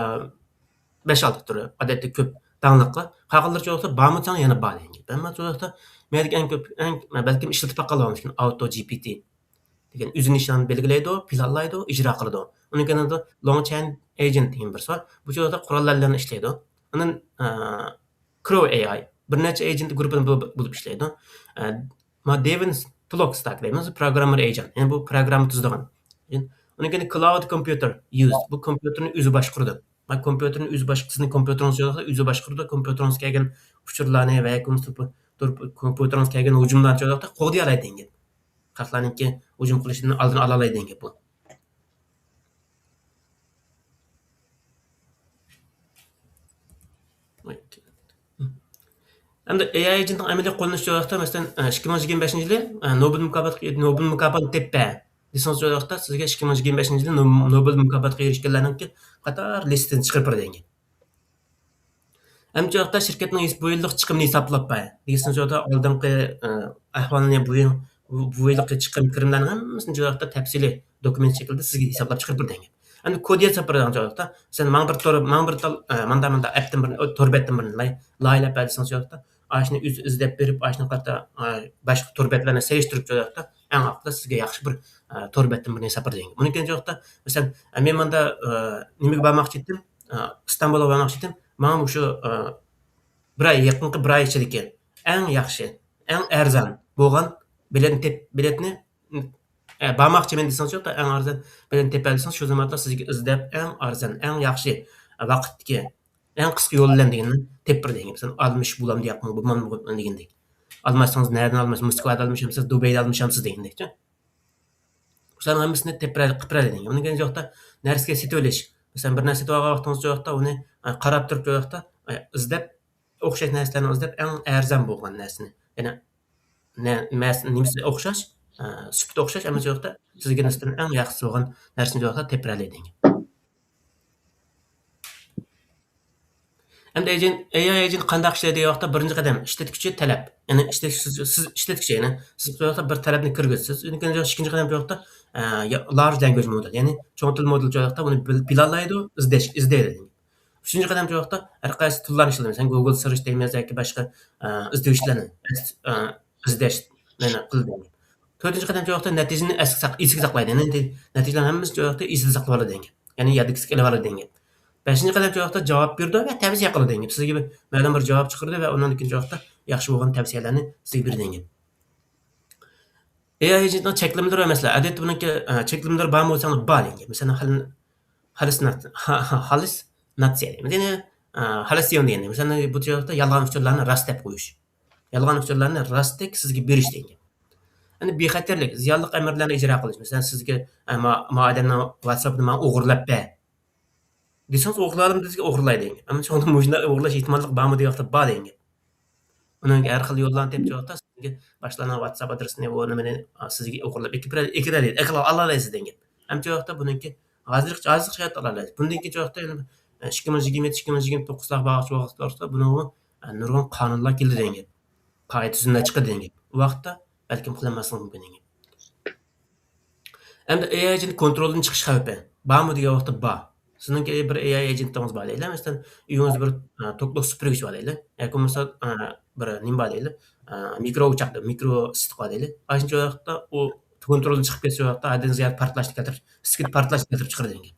بەش ئالتە تۈرى، ئادەتتە كۆپ داڭلىقلار. قالغانلىرى شۇ ۋاقىتتا بارمۇ دېسەڭ يەنە بار دېگەن گەپ. ئەمما شۇ ۋاقىتتا مەندىكى ئەڭ كۆپ، ئەڭ، بەلكىم ئىشلىتىپ باققانلار بار مۇشۇ ئاۋتو جى پى تى دېگەن ئۆزى نىشان بەلگىلەيدۇ، پىلانلايدۇ، ئىجرا قىلىدۇ. ئۇنىڭ كەينىدە لوڭ چەن ئېجېنت دېگەن بىرسى بار. بۇ يەردە قوراللار بىلەن ئىشلەيدۇ. ئاندىن، ئە، كروۋ ئېي ئاي بىر نەچچە ئېجېنت گۇرۇپپىدىن بولۇپ، بولۇپ ئىشلەيدۇ. ئە، ما دېۋىن فۇل ستاك دەيمىز، پروگراممېر ئېجېنت. يەنى بۇ پروگرامما تۈزىدىغان. ئۇنىڭ كەينىدە كلاۋد كومپيۇتېر يۇز، بۇ كومپيۇتېرنى ئۆزى باشقۇرىدۇ. ما كومپيۇتېرنى ئۆزى باشقۇرىدۇ، كومپيۇتېرىڭىزدا ئۆزى باشقۇرىدۇ، كومپيۇتېرىڭىزغا كەلگەن ئۇچۇرلارنى ۋە ياكى بولمىسا بۇ تور-، كومپيۇتېرىڭىزغا كەلگەن ھۇجۇملارنى شۇ ۋاقىتتا قوغدىيالايدۇ دېگەن گەپ. خەقلەرنىڭكى ھۇجۇم قىلىشىدىن ئالدىنى ئالالايدۇ دېگەن گەپ بۇ. ئەمدى ئېي ئاي ئېجېنتنىڭ ئەمەلىي قوللىنىشى شۇ ۋاقىتتا، مەسىلەن، ئىككى مىڭ يىگىرمە بەشىنچى يىلى، نوبېل مۇكاپاتىغا، نوبېل مۇكاپاتىنى تېپە دېسىڭىز، شۇ ۋاقىتتا سىزگە ئىككى مىڭ يىگىرمە بەشىنچى يىلى نوم-، نوبېل مۇكاپاتىغا ئېرىشكەنلەرنىڭكى قاتار لىستىسىنى چىقىرىپ بېرىدۇ دېگەن گەپ. ئەمدى شۇ ۋاقىتتا شىركەتنىڭ ھېس-، بۇ يىللىق چىقىمىنى ھېسابلاپ بەر دېسىڭىز، شۇ ۋاقىتتا ئالدىنقى، ئە، ئەھۋالىنى، بۇ يىل، بۇ، بۇ يىلقى چىقىم كىرىملەرنىڭ ھەممىسىنى شۇ ۋاقىتتا تەپسىلىي دوكۇمېنت شەكلىدە سىزگە ھېسابلاپ چىقىرىپ بېرىدۇ دېگەن گەپ. ئەمدى كود يېزىپ بېرىدىغان چاغلىقتا، سەن ماڭا بىر تور، ماڭا بىر تال، ئە، ماندا، ماندا ئەپتىن بىر، ئۆ، تور بەتتىن بىرنى لاي-، لايىھەلەپ بەر دېسەڭ، شۇ ۋاقىتتا ئاشۇنى ئۆز-، ئىزدەپ بېرىپ، ئاشۇنى قارىتا، ئە، باشقا تور بەتلەرنى سېلىشتۇرۇپ، شۇ ۋاقىتتا ئەڭ ئاخىرىدا سىزگە ياخشى بىر، ئە، تور بەتتىن بىرنى ھېساب بېرىدىغان گەپ. ئۇنىڭ كېيىن شۇ ۋاقىتتا، مەسىلەن، ئە، مەن ماندا، ئە، نېمىگە بارماقچى ئىدىم؟ ئە، ئىستانبۇلغا بارماقچى ئىدىم. ماڭا مۇشۇ، ئە، بىر ئاي، يېقىنقى بىر ئاي ئىچىدىكى ئەڭ ياخشى، ئەڭ ئەرزان بولغان بېلەتنى تېپ-، بېلەتنى ئە، بارماقچىمەن دېسىڭىز، شۇ ياقتا ئەڭ ئارزان بىلەن تېپەلىسىڭىز، شۇ زاماندا سىزگە ئىزدەپ ئەڭ ئارزان، ئەڭ ياخشى ۋاقىتتىكى، ئەڭ قىسقا يول بىلەن دېگەننى تېپىپ بېرىدۇ دېگەن گەپ. مەسىلەن، ئالمىش بولامدۇ ياقمۇ، بولمامدۇ دېگەندەك. ئالماشسىڭىز نەدىن ئالماش، موسكۋادا ئالمىشامسىز، دۇبەيدە ئالمىشامسىز دېگەندەكچۇ. شۇلارنىڭ ھەممىسىنى تېپىپ بېرە-، قىلىپ بېرەلەيدۇ دېگەن گەپ. ئۇنىڭ كېيىن شۇ ياقتا نەرسىگە سېتىۋېلىش. مەسىلەن، بىر نەرسە سېتىۋالغان ۋاقتىڭىزدا شۇ ياقتا ئۇنى، ئە، قاراپ تۇرۇپ شۇ ياقتا، ئە، ئىزدەپ، ئوخشاش نەرسىلەرنى ئىزدەپ، ئەڭ ئەرزان بولغان نەرسىنى، يەنى نە-، مەس-، نېمىسى ئوخشاش، ئە، سۈپىتى ئوخشاش، ئەمما شۇ ۋاقىتتا سىزگە نىسبەتەن ئەڭ ياخشىسى بولغان نەرسىنى شۇ ۋاقىتتا تېپىپ بېرەلەيدۇ دېگەن. ئەمدى ئېجېنت، ئېي ئاي ئېجېنت قانداق ئىشلەيدۇ دېگەن ۋاقىتتا، بىرىنچى قەدەم ئىشلەتكۈچى تەلەپ. يەنى ئىشلەتكۈچى، سىز، سىز ئىشلەتكۈچى، يەنى سىز شۇ ۋاقىتتا بىر تەلەپنى كىرگۈزىسىز. ئۇنىڭ كېيىن ئىككىنچى قەدەم شۇ ۋاقىتتا، ئە، يا-، لارج لانگۋېج مودېل، يەنى چوڭ تىل مودېلى شۇ ۋاقىتتا ئۇنى بىل-، پىلانلايدۇ، ئىزدەش، ئىزدەيدۇ. ئۈچىنچى قەدەمچە ۋاقىتتا ھەر قايسى تۈرلەرنى ئىشلىدىمىز. مەسىلەن، گوگل سېرچ دەيمىز ياكى باشقا، ئە، ئىزدىۋېتىشلەرنى، ئە، ئىزدەش، يەنى قىلدى. تۆتىنچى قەدەمچە ۋاقىتتا نەتىجىنى ئەسكە ساق-، ئېسىگە ساقلايدۇ. يەنى نەتىجىلەرنىڭ ھەممىسىنى شۇ ۋاقىتتا ئېسىدە ساقلىۋالىدۇ دېگەن گەپ. يەنى يادىكىسىگە ئېلىۋالىدۇ دېگەن گەپ. بەشىنچى قەدەمچە ۋاقىتتا جاۋاب بېرىدۇ ۋە تەۋسىيە قىلىدۇ دېگەن گەپ. سىزگە بىر مەلۇم بىر جاۋاب چىقىرىدۇ ۋە ئۇنىڭدىن كېيىن شۇ ۋاقىتتا ياخشى بولغان تەۋسىيەلەرنى سىزگە بېرىدۇ دېگەن گەپ. ئېي ئاي ئېجېنتنىڭ چەكلىمىلىرى ۋە مەسىلە، ئادەتتە بۇنىڭكى، ئە، چەكلىمىلىرى بارمۇ دېسەڭلار، بار دېگەن گەپ. مەسىلەن، ھال-، ھاللۇسىنات-، ھا-، ھا-، ھاللۇسىناتسىيە دەيمىز. يەنى، ئە، ھاللۇسىيون دېگەن. مەسىلەن، بۇ جايدا يالغان ئۇچۇرلارنى راست دەپ قويۇش. يالغان ئۇچۇرلارنى راستتەك سىزگە بېرىش دېگەن گەپ. يەنى بىخەتەرلىك، زىيانلىق ئەمەللەرنى ئىجرا قىلىش. مەسىلەن، سىزگە، ئە، ما-، ما ئادەمنىڭ ۋاتساپىنى ماڭا ئوغرىلاپ بەر دېسىڭىز، ئوغرىلارمۇ دېسىگە ئوغرىلاي دېگەن گەپ. ئەمما شۇڭا مۇشۇنداق ئوغرىلاش ئېھتىماللىقى بارمۇ دېگەن ۋاقىتتا بار دېگەن گەپ. ئۇنىڭ ھەر خىل يوللارنى تېپىپ، شۇ ۋاقىتتا سىزگە باشقىلارنىڭ ۋاتساپ ئادرېسىنى، ئۇ نېمىنى، ئا، سىزگە ئوغرىلاپ ئېكىپ بېرە-، ئېكىدەلەيدۇ، ئېكىپ ئالالايسىز دېگەن گەپ. ئەمما شۇ ۋاقىتتا بۇنىڭكى ھازىرقى، ھازىرقى شارائىتتا ئالالايسىز. بۇندىن كېيىن شۇ ۋاقىتتا يەنە، ئە، ئىككى مىڭ يىگىرمە يەتتە، ئىككى مىڭ يىگىرمە توققۇزلارغا بارغۇچە ۋاقىت توغرىسىدا بۇنىڭغا، ئە، نۇرغۇن قانۇنلار كېلىدۇ دېگەن گەپ. قائىدە تۈزۈملەر چىقىدۇ دېگەن گەپ. ئۇ ۋاقىتتا بەلكىم قىلالماسلىقى مۇمكىن دېگەن گەپ. ئەمدى ئېي ئاي ئېجېنت كونترولدىن چىقىش خەۋپى بارمۇ دېگەن ۋاقىتتا بار. سىزنىڭكى بىر ئېي ئاي ئېجېنتىڭىز بار دەيلى. مەسىلەن، ئۆيىڭىزدە بىر، ئە، توكلۇق سۈپۈرگۈچ بار دەيلى. ياكى بولمىسا، ئە، بىر نېمە بار دەيلى. ئە، مىكرو ئوچاق، مىكرو ئىسسىق بار دەيلى. ئاشۇنچە ۋاقىتتا ئۇ كونترولدىن چىقىپ كەتسە، ۋاقىتتا ھەددىدىن زىيادە پارتلاشنى كەلتۈرۈپ، ئىسسىقى پارتلاشنى كەلتۈرۈپ چىقىرىدۇ دېگەن گەپ.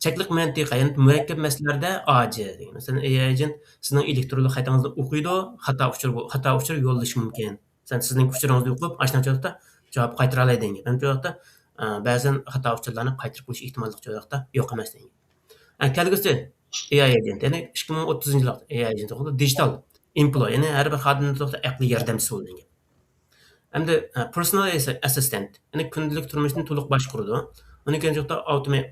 چەكلىك مەنتىقە، يەنى مۇرەككەپ مەسىلىلەردە ئاجىز دېگەن. مەسىلەن، ئېي ئاي ئېجېنت سىزنىڭ ئېلېكترونلۇق خەتىڭىزنى ئوقۇيدۇ، خاتا ئۇچۇر، خاتا ئۇچۇر يوللىشى مۇمكىن. مەسىلەن، سىزنىڭ ئۇچۇرىڭىزنى ئوقۇپ، ئاشۇنداق ۋاقىتتا جاۋاب قايتۇرالايدۇ دېگەن گەپ. ئەمدى شۇ ۋاقىتتا، ئە، بەزەن خاتا ئۇچۇرلارنى قايتۇرۇپ قويۇش ئېھتىماللىقى شۇ ۋاقىتتا يوق ئەمەس دېگەن گەپ. ئە، كەلگۈسى ئېي ئاي ئېجېنت، يەنى ئىككى مىڭ ئوتتۇزىنچى يىللىق ئېي ئاي ئېجېنت، دىجىتال ئېمپلوي، يەنى ھەر بىر خادىمنىڭ ئەقلىي ياردەمچىسى بولىدۇ دېگەن گەپ. ئەمدى، ئە، پېرسونال ئەس-، ئەسسىستېنت، يەنى كۈندىلىك تۇرمۇشنى تولۇق باشقۇرىدۇ. ئۇنىڭ كەينىدىكى ئاۋتومې-،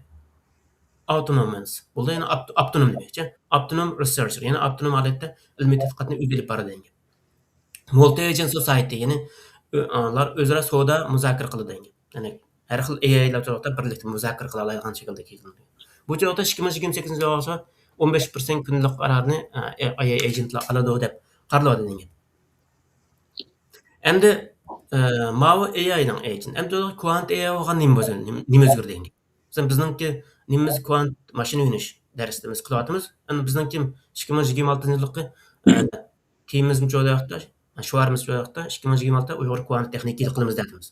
ئاۋتونومەس بولىدۇ، يەنى ئاپت-، ئاپتونوم دېمەكچى. ئاپتونوم رىسېرچېر، يەنى ئاپتونوم ھالەتتە ئىلمىي تەتقىقاتنى ئۆزى ئېلىپ بارىدۇ دېگەن گەپ. مۇلتى ئېجېنت سوسايتى، يەنى، ئۇ-، ئۇلار ئۆزئارا سودا مۇزاكىرە قىلىدۇ دېگەن گەپ. يەنى ھەر خىل ئېي ئايلار بىرلىكتە مۇزاكىرە قىلالايدىغان شەكىلدە كېلىدۇ. بۇ چاغدا ئىككى مىڭ يىگىرمە سەككىزىنچى يىلغىچە ئون بەش پىرسەنت كۈندىلىك قارارنى، ئە، ئېي ئاي ئېجېنتلار ئالىدۇ دەپ قارىلىۋاتىدۇ دېگەن گەپ. ئەمدى، ئە، ماۋۇ ئېي ئاينىڭ ئېجېنت. ئەمدى كۋانت ئېي ئاي بولغان نېمە بولسۇن، نېمە، نېمە ئۆزگىرىدۇ دېگەن گەپ. مەسىلەن، بىزنىڭكى نېمىمىز كۋانت ماشىنا ئۆگىنىش دەرسىمىز قىلىۋاتىمىز. ئەمدى بىزنىڭكى ئىككى مىڭ يىگىرمە ئالتىنچى يىلقى، ئە، تېمىمىزمۇ شۇ ۋاقىتتا، شوئارىمىز شۇ ۋاقىتتا ئىككى مىڭ يىگىرمە ئالتە ئۇيغۇر كۋانت تېخنىكا يىلى قىلىمىز دەۋاتىمىز.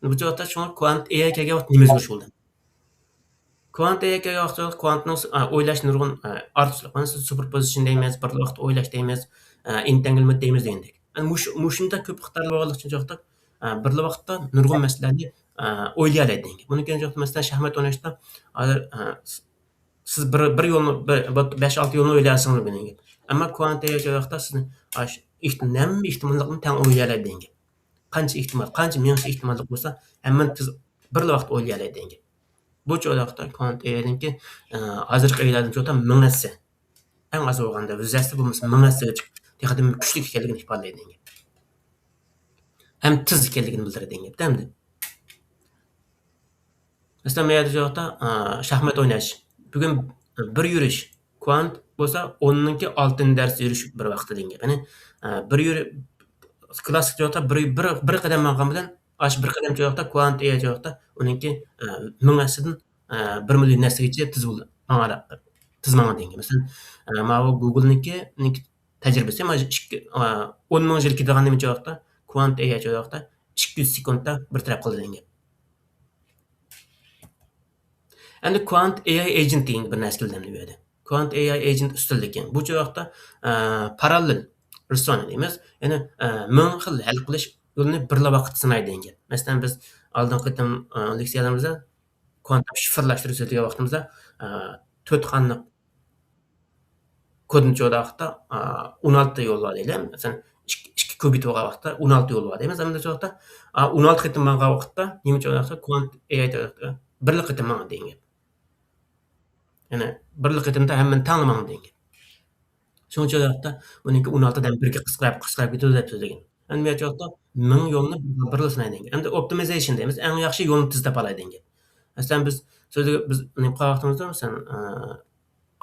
بۇ ۋاقىتتا شۇڭا كۋانت ئېي ئاي كەلگەن ۋاقىتتا نېمە ئۆزگىرىش بولدى؟ كۋانت ئېي ئاي كەلگەن ۋاقىتتا كۋانتنىڭ، ئە، ئويلاش نۇرغۇن، ئە، ئارتۇقچىلىقى. مانا سىز سۇپېرپوزىشن دەيمىز، بىر ۋاقىتتا ئويلاش دەيمىز، ئە، ئېنتەنگلمېنت دەيمىز دېگەندەك. ئەمدى مۇشۇ، مۇشۇنداق كۆپ ئىقتىدارلار بولغانلىقى ئۈچۈن شۇ ۋاقىتتا، ئە، بىرلا ۋاقىتتا نۇرغۇن مەسىلىلەرنى، ئە، ئويلىيالايدۇ دېگەن گەپ. بۇنىڭ كەينى شۇ ۋاقىتتا، مەسىلەن، شاھمات ئويناشتا ھازىر، ئە، س-، سىز بىر، بىر يولنى، بىر، بىر بەش-ئالتە يولنى ئويلايالىسىڭىز دېگەن گەپ. ئەمما كۋانت ئېي ئاي شۇ ۋاقىتتا سىزنى ئاشۇ ئېھت-، ھەممە ئېھتىماللىقنى تەڭ ئويلايالايدۇ دېگەن گەپ. قانچە ئېھتىمال، قانچە مىڭ ئېھتىماللىق بولسا، ھەممىنى تېز بىرلا ۋاقىتتا ئويلىيالايدۇ دېگەن گەپ. بۇ چاغدا كۋانت ئېي ئاينىڭكى، ئە، ھازىرقى ئېي ئايلاردىن چوقۇم مىڭ ھەسسە. ئەڭ ئاز بولغاندا يۈز ھەسسە بولمىسا مىڭ ھەسسىگىچە تېخىدىن كۈچلۈك ئىكەنلىكىنى ئىپادىلەيدۇ دېگەن گەپ. ھەم تېز ئىكەنلىكىنى بىلدۈرىدۇ دېگەن گەپ ئەمدى. مەسىلەن، مەيەردە شۇ ۋاقىتتا، ئا، شاھمات ئويناش. بۈگۈن بىر يۈرۈش كۋانت بولسا، ئوننىڭكى ئالتىنچى دەرسى يۈرۈش بىر ۋاقىتتا دېگەن گەپ. يەنى، ئا، بىر يۈرۈ-، كلاسسىك جاۋابتا بىر، بىر، بىر قەدەم ماڭغان بىلەن، ئاشۇ بىر قەدەم جاۋابتا كۋانت ئېي ئاي جاۋابتا ئۇنىڭكى، ئا، مىڭ ھەسسىدىن، ئا، بىر مىليون ھەسسىگىچە تېز بولدى. ماڭا، تېز ماڭغان دېگەن گەپ. مەسىلەن، ئا، ماۋۇ گوگلنىڭكى، نىڭكى تەجرىبىسى، مانا ئىككى، ئا، ئون مىڭ يىل كېتىدىغان نېمە جاۋابتا، كۋانت ئېي ئاي جاۋابتا ئىككى يۈز سېكۇنتتا بىر تەرەپ قىلدى دېگەن گەپ. ئەمدى كۋانت ئېي ئاي ئېجېنت دېگەن بىر نەرسە كېلىدۇ ئەمدى بۇ يەردە. كۋانت ئېي ئاي ئېجېنت ئۈستۈنلۈكى. بۇ چاغ ۋاقىتتا، ئە، پاراللېل رېسونى دەيمىز. يەنى، ئە، مىڭ خىل ھەل قىلىش يولىنى بىرلا ۋاقىتتا سىنايدۇ دېگەن گەپ. مەسىلەن، بىز ئالدىنقى قېتىم، ئە، لېكسىيەلىرىمىزدە كۋانتۇم شىفىرلاشتۇرۇش دېگەن ۋاقتىمىزدا، ئە، تۆت خانىلىق كودنى چوقۇم ۋاقىتتا، ئە، ئون ئالتە يول بار دەيلى. مەسىلەن، ئىككى، ئىككى كۇبىت بولغان ۋاقىتتا ئون ئالتە يول بار دەيمىز. ئەمدى شۇ ۋاقىتتا، ئە، ئون ئالتە قېتىم ماڭغان ۋاقىتتا نېمە چوقۇم ۋاقىتتا كۋانت ئېي ئاي بىرلا قېتىم ماڭىدۇ دېگەن گەپ. يەنى بىرلا قېتىمدا ھەممىنى تەڭلا ماڭىدۇ دېگەن گەپ. شۇنىڭ ئۈچۈن ۋاقىتتا بۇنىڭكى ئون ئالتىدىن بىرگە قىسقىراپ، قىسقىراپ كېتىدۇ دەپ سۆزلىگەن. ئەمدى بۇ ۋاقىتتا مىڭ يولنى بىرلا سىنايدۇ دېگەن. ئەمدى ئوپتىمىزېيشن دەيمىز، ئەڭ ياخشى يولنى تېز تاپالايدۇ دېگەن گەپ. مەسىلەن، بىز سۆزلىگە، بىز نېمە قىلغان ۋاقتىمىزدا، مەسىلەن، ئە،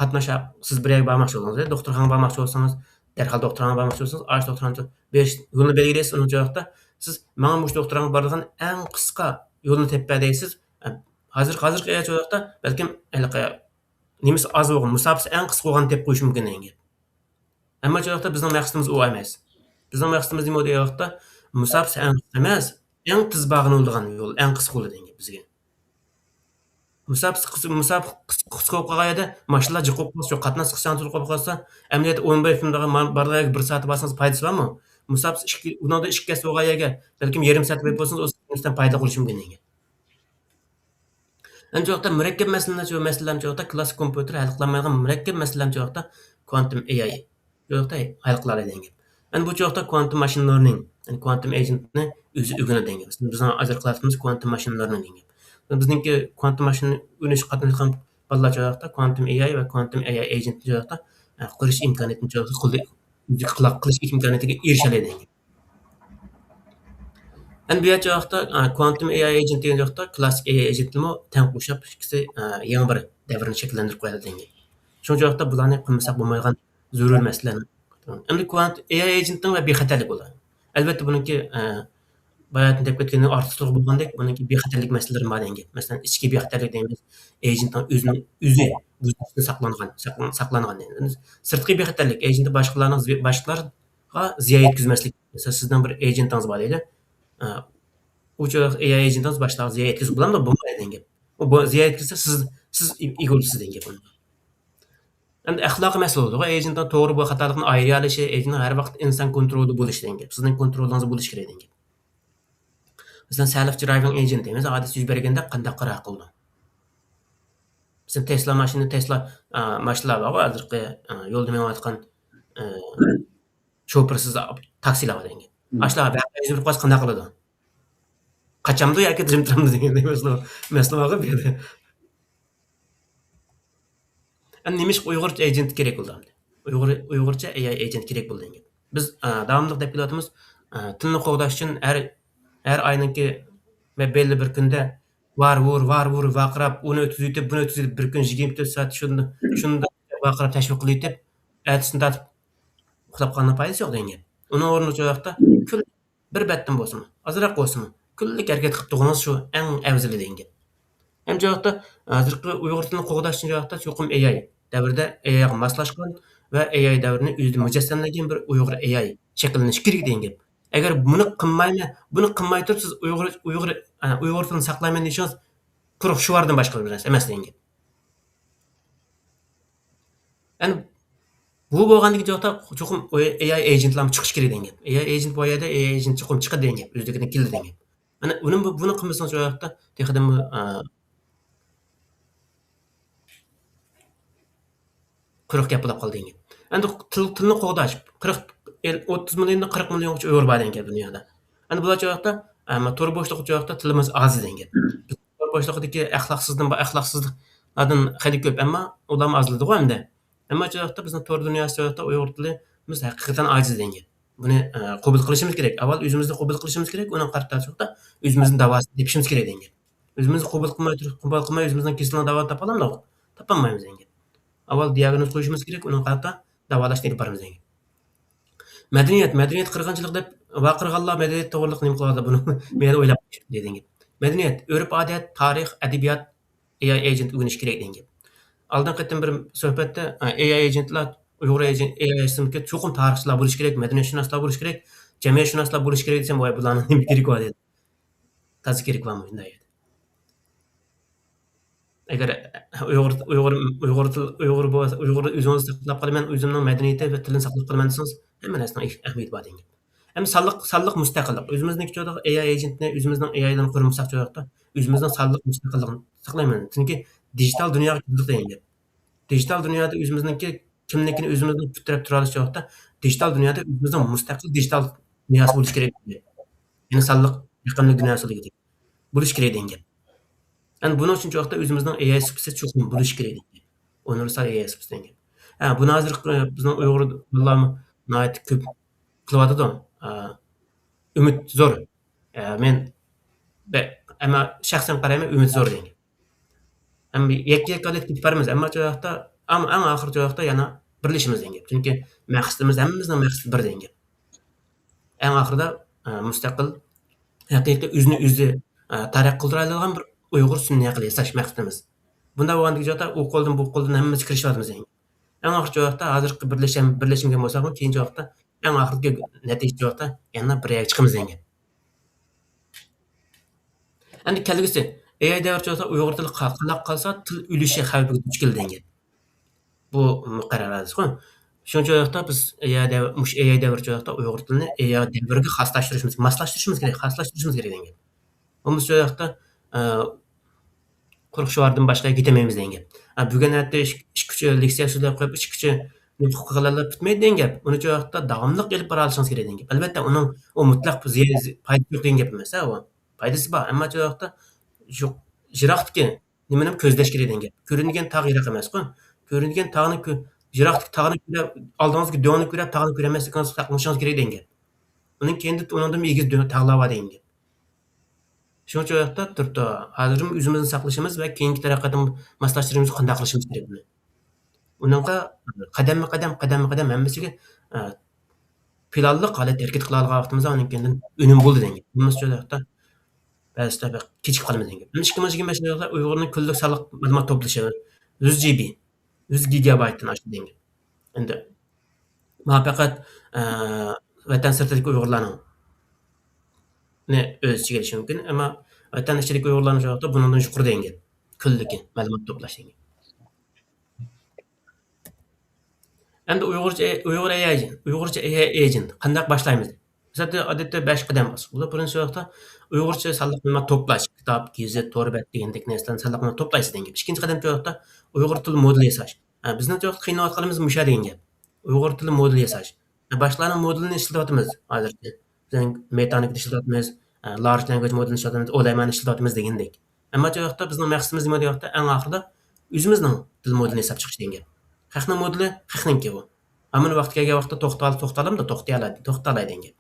قاتناش ھەق-، سىز بىر يەرگە بارماقچى بولسىڭىز، دوختۇرخانىغا بارماقچى بولسىڭىز، دەرھال دوختۇرخانىغا بارماقچى بولسىڭىز، ئاشۇ دوختۇرخانىغا بېرىش يولىنى بەلگىلەيسىز، ئۇنىڭ ۋاقتىدا سىز ماڭا مۇشۇ دوختۇرخانىغا بارىدىغان ئەڭ قىسقا يولنى تېپىپ بەر دەيسىز. ھازىر، ھازىرقى ئەينى ۋاقىتتا بەلكىم ھېلىقى نېمىسى ئاز بولغان، مۇساپىسى ئەڭ قىسقا بولغاننى تېپىپ قويۇشى مۇمكىن دېگەن گەپ. ئەمما شۇ ۋاقىتتا بىزنىڭ مەقسىتىمىز ئۇ ئەمەس. بىزنىڭ مەقسىتىمىز نېمە دېگەن ۋاقىتتا، مۇساپىسى ئەڭ قىسقا ئەمەس، ئەڭ تېز بارغىلى بولىدىغان يول، ئەڭ قىسقا يول دېگەن گەپ بىزگە. مۇساپىسى قىس-، مۇساپە قىس-، قىسقا بولۇپ قالغان يەردە ماشىنىلار جىق بولۇپ قالسا، شۇ قاتناش قىسقىچە تۇرۇپ قالسا، ئەمەلىيەتتە ئون بەش مىنۇتقا ما-، بارغان يەرگە بىر سائەت بارسىڭىز پايدىسى بارمۇ؟ مۇساپىسى ئىككى، ئۇنىڭدا ئىككى ھەسسە بولغان يەرگە بەلكىم يېرىم سائەت بېرىپ بولسىڭىز، ئۇ سىزدىن پايدا قىلىشى مۇمكىن دېگەن. ئەمدى شۇ ۋاقىتتا مۇرەككەپ مەسىلىلەر، شۇ مەسىلىلەرنى شۇ ۋاقىتتا كلاسسىك كومپيۇتېر ھەل قىلالمايدىغان مۇرەككەپ مەسىلىلەرنى شۇ ۋاقىتتا كۋانتۇم ئېي ئاي شۇ ۋاقىتتا ھەل قىلالايدۇ دېگەن گەپ. ئەمدى بۇ شۇ ۋاقىتتا كۋانتۇم ماشىنا لېرنىڭ، يەنى كۋانتۇم ئېجېنتنى ئۆزى ئۆگىنىدۇ دېگەن گەپ. بىزنىڭ ھازىر قىلىۋاتقىنىمىز كۋانتۇم ماشىنا لېرنىڭ دېگەن گەپ. بىزنىڭكى كۋانتۇم ماشىنا ئۆگىنىشكە قاتناشقان بالىلار شۇ ۋاقىتتا كۋانتۇم ئېي ئاي ۋە كۋانتۇم ئېي ئاي ئېجېنتنى شۇ ۋاقىتتا، ئە، قۇرۇش ئىمكانىيىتىنى شۇ ۋاقىتتا قولدا-، ئۆزى قىلىش ئىمكانىيىتىگە ئېرىشەلەيدۇ دېگەن گەپ. ئەمدى بۇ يەردە ۋاقىتتا، ئە، كۋانتۇم ئېي ئاي ئېجېنت دېگەن ۋاقىتتا كلاسسىك ئېي ئاي ئېجېنتمۇ تەڭ ئوخشاپ ئىككىسى، ئە، يېڭى بىر دەۋرنى شەكىللەندۈرۈپ قويىدۇ دېگەن گەپ. شۇنىڭ ئۈچۈن ۋاقىتتا بۇلارنى قىلمىساق بولمايدىغان زۆرۈر مەسىلىلەرنى. ئەمدى كۋانت-، ئېي ئاي ئېجېنتنىڭ ۋە بىخەتەرلىك بولىدۇ. ئەلۋەتتە بۇنىڭكى، ئە، باياتىن دەپ كەتكەندەك ئارتۇقچىلىقى بولغاندەك، بۇنىڭكى بىخەتەرلىك مەسىلىلىرى بار دېگەن گەپ. مەسىلەن، ئىچكى بىخەتەرلىك دەيمىز، ئېجېنتنىڭ ئۆزىنىڭ ئۆزى بۇ ساقلانغان، ساقلان-، ساقلانغان دېگەن. سىرتقى بىخەتەرلىك، ئېجېنت باشقىلارنىڭ زى-، باشقىلار غا زىيان يەتكۈزمەسلىك. مەسىلەن، سىزنىڭ بىر ئېجېنتىڭىز بار دەيلى. ئە، ئۇ چاغ ئېي ئاي ئېجېنتىڭىز باشقىلارغا زىيان يەتكۈزگىلى بولامدۇ؟ بولمايدۇ دېگەن گەپ. ئۇ بو-، زىيان يەتكۈزسە، سىز، سىز ئى-، ئىگە بولىسىز دېگەن گەپ ئۇنىڭغا. ئەمدى ئەخلاقىي مەسىلە بولىدۇ. ئېجېنتنىڭ توغرا بۇ خاتالىقنى ئايرىيالىشى، ئېجېنتنىڭ ھەر ۋاقىت ئىنسان كونترولىدا بولۇشى دېگەن گەپ. سىزنىڭ كونترولىڭىزدا بولۇشى كېرەك دېگەن گەپ. مەسىلەن، سېلف درايۋىڭ ئېجېنت دېمىسە، ھادىسە يۈز بەرگەندە قانداق قاراق قىلىدۇ؟ مەسىلەن، تېسلا ماشىنا، تېسلا، ئا، ماشىنىلار بارغۇ، ھازىرقى، ئا، يولدا مېڭىۋاتقان، ئا، شوپۇرسىز تاكسىلار بار دېگەن گەپ. مم. ئاشۇلار ۋەقە يۈز بېرىپ قالسا قانداق قىلىدۇ؟ قاچامدۇ ياكى تىرىم-تىرىمدۇ دېگەن مەسىلە، مەسىلە بارغۇ بۇ يەردە. ئەمدى نېمىشقا ئۇيغۇرچە ئېجېنت كېرەك بولدى ئەمدى؟ ئۇيغۇر، ئۇيغۇرچە ئېي ئاي ئېجېنت كېرەك بولدى دېگەن گەپ. بىز، ئا، داۋاملىق دەپ كېلىۋاتىمىز، ئا، تىلنى قوغداش ئۈچۈن ھەر، ھەر ئاينىڭكى ۋە بەللى بىر كۈندە ۋار ۋۇر، ۋار ۋۇر ۋارقىراپ، ئۇنى ئۆتكۈزۈۋېتىپ، بۇنى ئۆتكۈزۈۋېتىپ، بىر كۈن يىگىرمە تۆت سائەت شۇنداق، شۇنداق ۋارقىراپ تەشۋىق قىلىۋېتىپ، ئەتىسىنى تارتىپ ئۇخلاپ قالغاننىڭ پايدىسى يوق دېگەن گەپ. ئۇنىڭ ئورنىدا شۇ ۋاقىتتا كۈن بىر بەتتىن بولسىمۇ، ئازراق بولسىمۇ، كۈنلۈك ھەرىكەت قىلىپ تۇرغىنىڭىز شۇ ئەڭ ئەۋزىلى دېگەن گەپ. ئەمدى شۇ ۋاقىتتا، ھازىرقى ئۇيغۇر تىلىنى قوغداش ئۈچۈن شۇ ۋاقىتتا چوقۇم ئېي ئاي دەۋرىدە ئېي ئايغا ماسلاشقان ۋە ئېي ئاي دەۋرىنى ئۆزىدە مۇجەسسەملىگەن بىر ئۇيغۇر ئېي ئاي شەكىللىنىشى كېرەك دېگەن گەپ. ئەگەر بۇنى قىلمايمەن، بۇنى قىلماي تۇرۇپ سىز ئۇيغۇر، ئۇيغۇر، ئە، ئۇيغۇر تىلىنى ساقلايمەن دېيىشىڭىز قۇرۇق شوئاردىن باشقا بىر نەرسە ئەمەس دېگەن گەپ. يەنى بۇ بولغاندىكىن چوقۇم ئېي ئاي ئېجېنتلارمۇ چىقىشى كېرەك دېگەن گەپ. ئېي ئاي ئېجېنت بار يەردە ئېي ئاي ئېجېنت چوقۇم چىقىدۇ دېگەن گەپ. ئۆزلۈكىدىن كېلىدۇ دېگەن گەپ. مانا ئۇنى بۇ-، بۇنى قىلمىسىڭىز شۇ ۋاقىتتا تېخىدىنمۇ، ئا، قۇرۇق گەپ بولاپ قالدى دېگەن گەپ. ئەمدى تىل، تىلنى قوغداش، قىرىق، ئوتتۇز مىليوندىن قىرىق مىليونغىچە ئۇيغۇر بار دېگەن گەپ دۇنيادا. ئەمدى بۇلار شۇ ۋاقىتتا، ئا، تور بوشلۇقى شۇ ۋاقىتتا تىلىمىز ئاز دېگەن گەپ. تور بوشلۇقىدىكى ئەخلاقسىزدىن، ئەخلاقسىزلىقلاردىن خېلى كۆپ، ئەمما ئۇلارمۇ ئازلىدىغۇ ئەمدى. ئەمما شۇ ۋاقىتتا بىزنىڭ تور دۇنياسى شۇ ۋاقىتتا ئۇيغۇر تىلىمىز ھەقىقەتەن ئاجىز دېگەن گەپ. بۇنى، ئە، قوبۇل قىلىشىمىز كېرەك. ئاۋۋال ئۆزىمىزنى قوبۇل قىلىشىمىز كېرەك، ئۇنىڭ قارىتا شۇ ۋاقىتتا ئۆزىمىزنى داۋاسىنى تېپىشىمىز كېرەك دېگەن گەپ. ئۆزىمىزنى قوبۇل قىلماي تۇرۇپ، قوبۇل قىلماي ئۆزىمىزنىڭ كېسىلىنى داۋالاپ تاپالامدۇق؟ تاپالمايمىز دېگەن گەپ. ئاۋۋال دىياگنوز قويۇشىمىز كېرەك، ئۇنىڭ قارىتا داۋالاش ئېلىپ بارىمىز دېگەن گەپ. مەدەنىيەت، مەدەنىيەت قىرغىنچىلىق دەپ ۋارقىرىغانلار مەدەنىيەت توغرىلىق نېمە قىلىۋاتىدۇ؟ بۇنى مەن ئويلاپ دېگەن گەپ. مەدەنىيەت، ئۆرپ-ئادەت، تارىخ، ئەدەبىيات، ئېي ئاي ئېجېنت ئۆگىنىش كېرەك دېگەن گەپ. ئالدىنقى قېتىم بىر سۆھبەتتە، ئە، ئېي ئاي ئېجېنتلار، ئۇيغۇر ئېجېنت، ئېي ئاي سىستېمىسى چوقۇم تارىخچىلار بولۇشى كېرەك، مەدەنىيەتشۇناسلار بولۇشى كېرەك، جەمئىيەتشۇناسلار بولۇشى كېرەك دېسەم، ۋاي، بۇلارنىڭ نېمە كېرىكى بار دېدى. تازا كېرىكى بارمۇ بۇنداق يەردە؟ ئەگەر ئۇيغۇر، ئۇيغۇر، ئۇيغۇر تىل، ئۇيغۇر بولسا، ئۇيغۇر ئۆزىڭىزنى ساقلاپ قالىمەن، ئۆزۈمنىڭ مەدەنىيىتى ۋە تىلىنى ساقلاپ قالىمەن دېسىڭىز، ھەممە نەرسىنىڭ ئەھمىيىتى بار دېگەن گەپ. ھەم سانلىق، سانلىق مۇستەقىللىق. ئۆزىمىزنىڭ كىچىك ئېي ئاي ئېجېنتنى، ئۆزىمىزنىڭ ئېي ئايلارنى قۇرمىساق، شۇ ۋاقىتتا ئۆزىمىزنىڭ سانلىق مۇستەقىللىقىنى ساقلايمىز. چۈنكى دىجىتال دۇنياغا كىردۇق دېگەن گەپ. دىجىتال دۇنيادا ئۆزىمىزنىڭكى كىملىكىنى ئۆزىمىزنىڭ پۇت تىرەپ تۇرالىشى ۋاقىتتا، دىجىتال دۇنيادا ئۆزىمىزنىڭ مۇستەقىل دىجىتال دۇنياسى بولۇشى كېرەك. يەنى سانلىق رەقەملىك دۇنياسى دېگۈدەك بولۇشى كېرەك دېگەن گەپ. يەنى بۇنىڭ ئۈچۈن شۇ ۋاقىتتا ئۆزىمىزنىڭ ئېي ئاي سۇپىسى چوقۇم بولۇشى كېرەك دېگەن گەپ. ئۇنىۋېرسال ئېي ئاي سۇپىسى دېگەن گەپ. ھە، بۇنى ھازىر، ئە، بىزنىڭ ئۇيغۇر بالىلارمۇ ناھايىتى كۆپ قىلىۋاتىدۇ. ئە، ئۈمىد زور. ئە، مەن بە-، ئەمما شەخسەن قارايمەن، ئۈمىد زور دېگەن گەپ. ئەمما يەككە-يەككە ھالەتتە كېتىپ بارىمىز. ئەمما شۇ ۋاقىتتا، ئەڭ، ئەڭ ئاخىرقى ۋاقىتتا يەنە بىرلىشىمىز دېگەن گەپ. چۈنكى مەقسىتىمىز، ھەممىمىزنىڭ مەقسىتى بىر دېگەن گەپ. ئەڭ ئاخىرىدا، ئە، مۇستەقىل، ھەقىقىي ئۆزىنى ئۆزى، ئە، تەرەققىي قىلدۇرالايدىغان بىر ئۇيغۇر سۈنئىي ئەقلى ياساش مەقسىتىمىز. بۇنداق بولغاندىكىن چاغدا ئۇ قولدىن، بۇ قولدىن ھەممىمىز كىرىشىۋاتىمىز دېگەن. ئەڭ ئاخىرقى ۋاقىتتا ھازىرقى بىرلەشكەن، بىرلەشمىگەن بولساقمۇ، كېيىنكى ۋاقىتتا ئەڭ ئاخىرقى نەتىجە ۋاقىتتا يەنە بىر يەرگە چىقىمىز دېگەن. ئەمدى كەلگۈسى، ئېئاي دەۋرى چاغدا ئۇيغۇر تىلى قا-، قالاپ قالسا، تىل ئۆلۈشى خەۋپىگە دۇچ كېلىدۇ دېگەن. بۇ مۇقەررەر ھادىسىغۇ. شۇنىڭ ئۈچۈن بۇ يەردە بىز ئېئاي دەۋ-، مۇشۇ ئېئاي دەۋرى چاغدا ئۇيغۇر تىلىنى ئېئاي دەۋرگە خاسلاشتۇرۇشىمىز، ماسلاشتۇرۇشىمىز كېرەك، خاسلاشتۇرۇشىمىز كېرەك دېگەن گەپ. بولمىسا شۇ ياقتا، ئە، قۇرۇق شوئاردىن باشقا گېپىمىز دېگەن گەپ. ئە، بۈگۈن ئەتە ئىككى، ئىككى، ئۈچ لېكسىيە سۆزلەپ قويۇپ، ئىككى، ئۈچ نۇتۇق قىلغانلار پۈتمەيدۇ دېگەن گەپ. ئۇنى شۇ ياقتا داۋاملىق ئېلىپ بارالىشىڭىز كېرەك دېگەن گەپ. ئەلۋەتتە، ئۇنىڭ ئۇ مۇتلەق زىيان، پايدىسى يوق دېگەن گەپ ئەمەس، ھە، ئۇ. پايدىسى بار، ئەمما شۇ ياقتا يوق، يىراقتىكى نېمىنىمۇ كۆزلەش كېرەك دېگەن گەپ. كۆرۈنگەن تاغ يىراق ئەمەسقۇ. كۆرۈنگەن تاغنى كۆ-، يىراقتىكى تاغنى كۆرە-، ئالدىڭىزدىكى دۆڭنى كۆرۈپ، تاغنى كۆرەلمەسلىكىڭىزنى ساقلىشىڭىز كېرەك دېگەن گەپ. ئۇنىڭ كېيىندە ئۇنىڭدىن ئېگىز دۆ-، تاغلار بار دېگەن گەپ. شۇنىڭ ئۈچۈن ئۇ ياقتا تۇرۇپتۇ. ھازىرمۇ ئۆزىمىزنى ساقلىشىمىز ۋە كېيىنكى تەرەققىياتنى ماسلاشتۇرۇشىمىز، قانداق قىلىشىمىز كېرەك بۇنى. ئۇنىڭغا قەدەممۇ قەدەم، قەدەممۇ قەدەم ھەممىسىگە، ئە، پىلانلىق ھالەتتە ھەرىكەت قىلالىغان ۋاقتىمىزدا ئۇنىڭ كېيىندىن ئۈنۈم بولىدۇ دېگەن گەپ. بولمىسا شۇ ۋاقىتتا بەزىدە بەك كېچىكىپ قالىمىز دېگەن گەپ. ئىككى مىڭ يىگىرمە بەشىنچى يىلدا ئۇيغۇرنىڭ كۈنلۈك سانلىق مەلۇمات توپلىشى يۈز جى بى، يۈز گىگابايتتىن ئاشتى دېگەن گەپ. ئەمدى مانا پەقەت، ئە، ۋەتەن سىرتىدىكى ئۇيغۇرلارنىڭ نى ئۆز ئىچىگە ئېلىشى مۇمكىن، ئەمما ۋەتەن ئىچىدىكى ئۇيغۇرلارنىڭ شۇ ۋاقىتتا بۇنىڭدىن يۇقىرى دېگەن گەپ. كۈنلۈكى مەلۇمات توپلاش دېگەن گەپ. ئەمدى ئۇيغۇرچە، ئۇيغۇر ئېئاي ئېجېنت، ئۇيغۇرچە ئېئاي ئېجېنت قانداق باشلايمىز؟ مىسالدا، ئادەتتە بەش قەدەم باسقۇچ بولىدۇ. بىرىنچى ۋاقىتتا ئۇيغۇرچە سانلىق مەلۇمات توپلاش، كىتاب، گېزىت، تور بەت دېگەندەك نەرسىلەرنى سانلىق مەلۇمات توپلايسىز دېگەن گەپ. ئىككىنچى قەدەمچە ۋاقىتتا ئۇيغۇر تىلى مودېلى ياساش. ھە، بىزنىڭ چوقۇم قىينىلىۋاتقىنىمىز مۇشۇ دېگەن گەپ. ئۇيغۇر تىلى مودېلى ياساش. ھە، باشقىلارنىڭ مودېلىنى ئىشلىتىۋاتىمىز ھازىرچە. بىز مېتانىڭكىنى ئىشلىتىۋاتىمىز، ھە، لارج لانگۋېج مودېلىنى ئىشلىتىۋاتىمىز، ئولەمانى ئىشلىتىۋاتىمىز دېگەندەك. ئەمما چوقۇم بىزنىڭ مەقسىتىمىز نېمە دېگەن ۋاقىتتا، ئەڭ ئاخىرىدا ئۆزىمىزنىڭ تىل مودېلىنى ياساپ چىقىش دېگەن گەپ. خەقنىڭ مودېلى خەقنىڭكى ئۇ. ئەمما ۋاقتى كەلگەن ۋاقىتتا توختال-، توختالامدۇ؟ توختىيالايدۇ، توختالايدۇ دېگەن گەپ.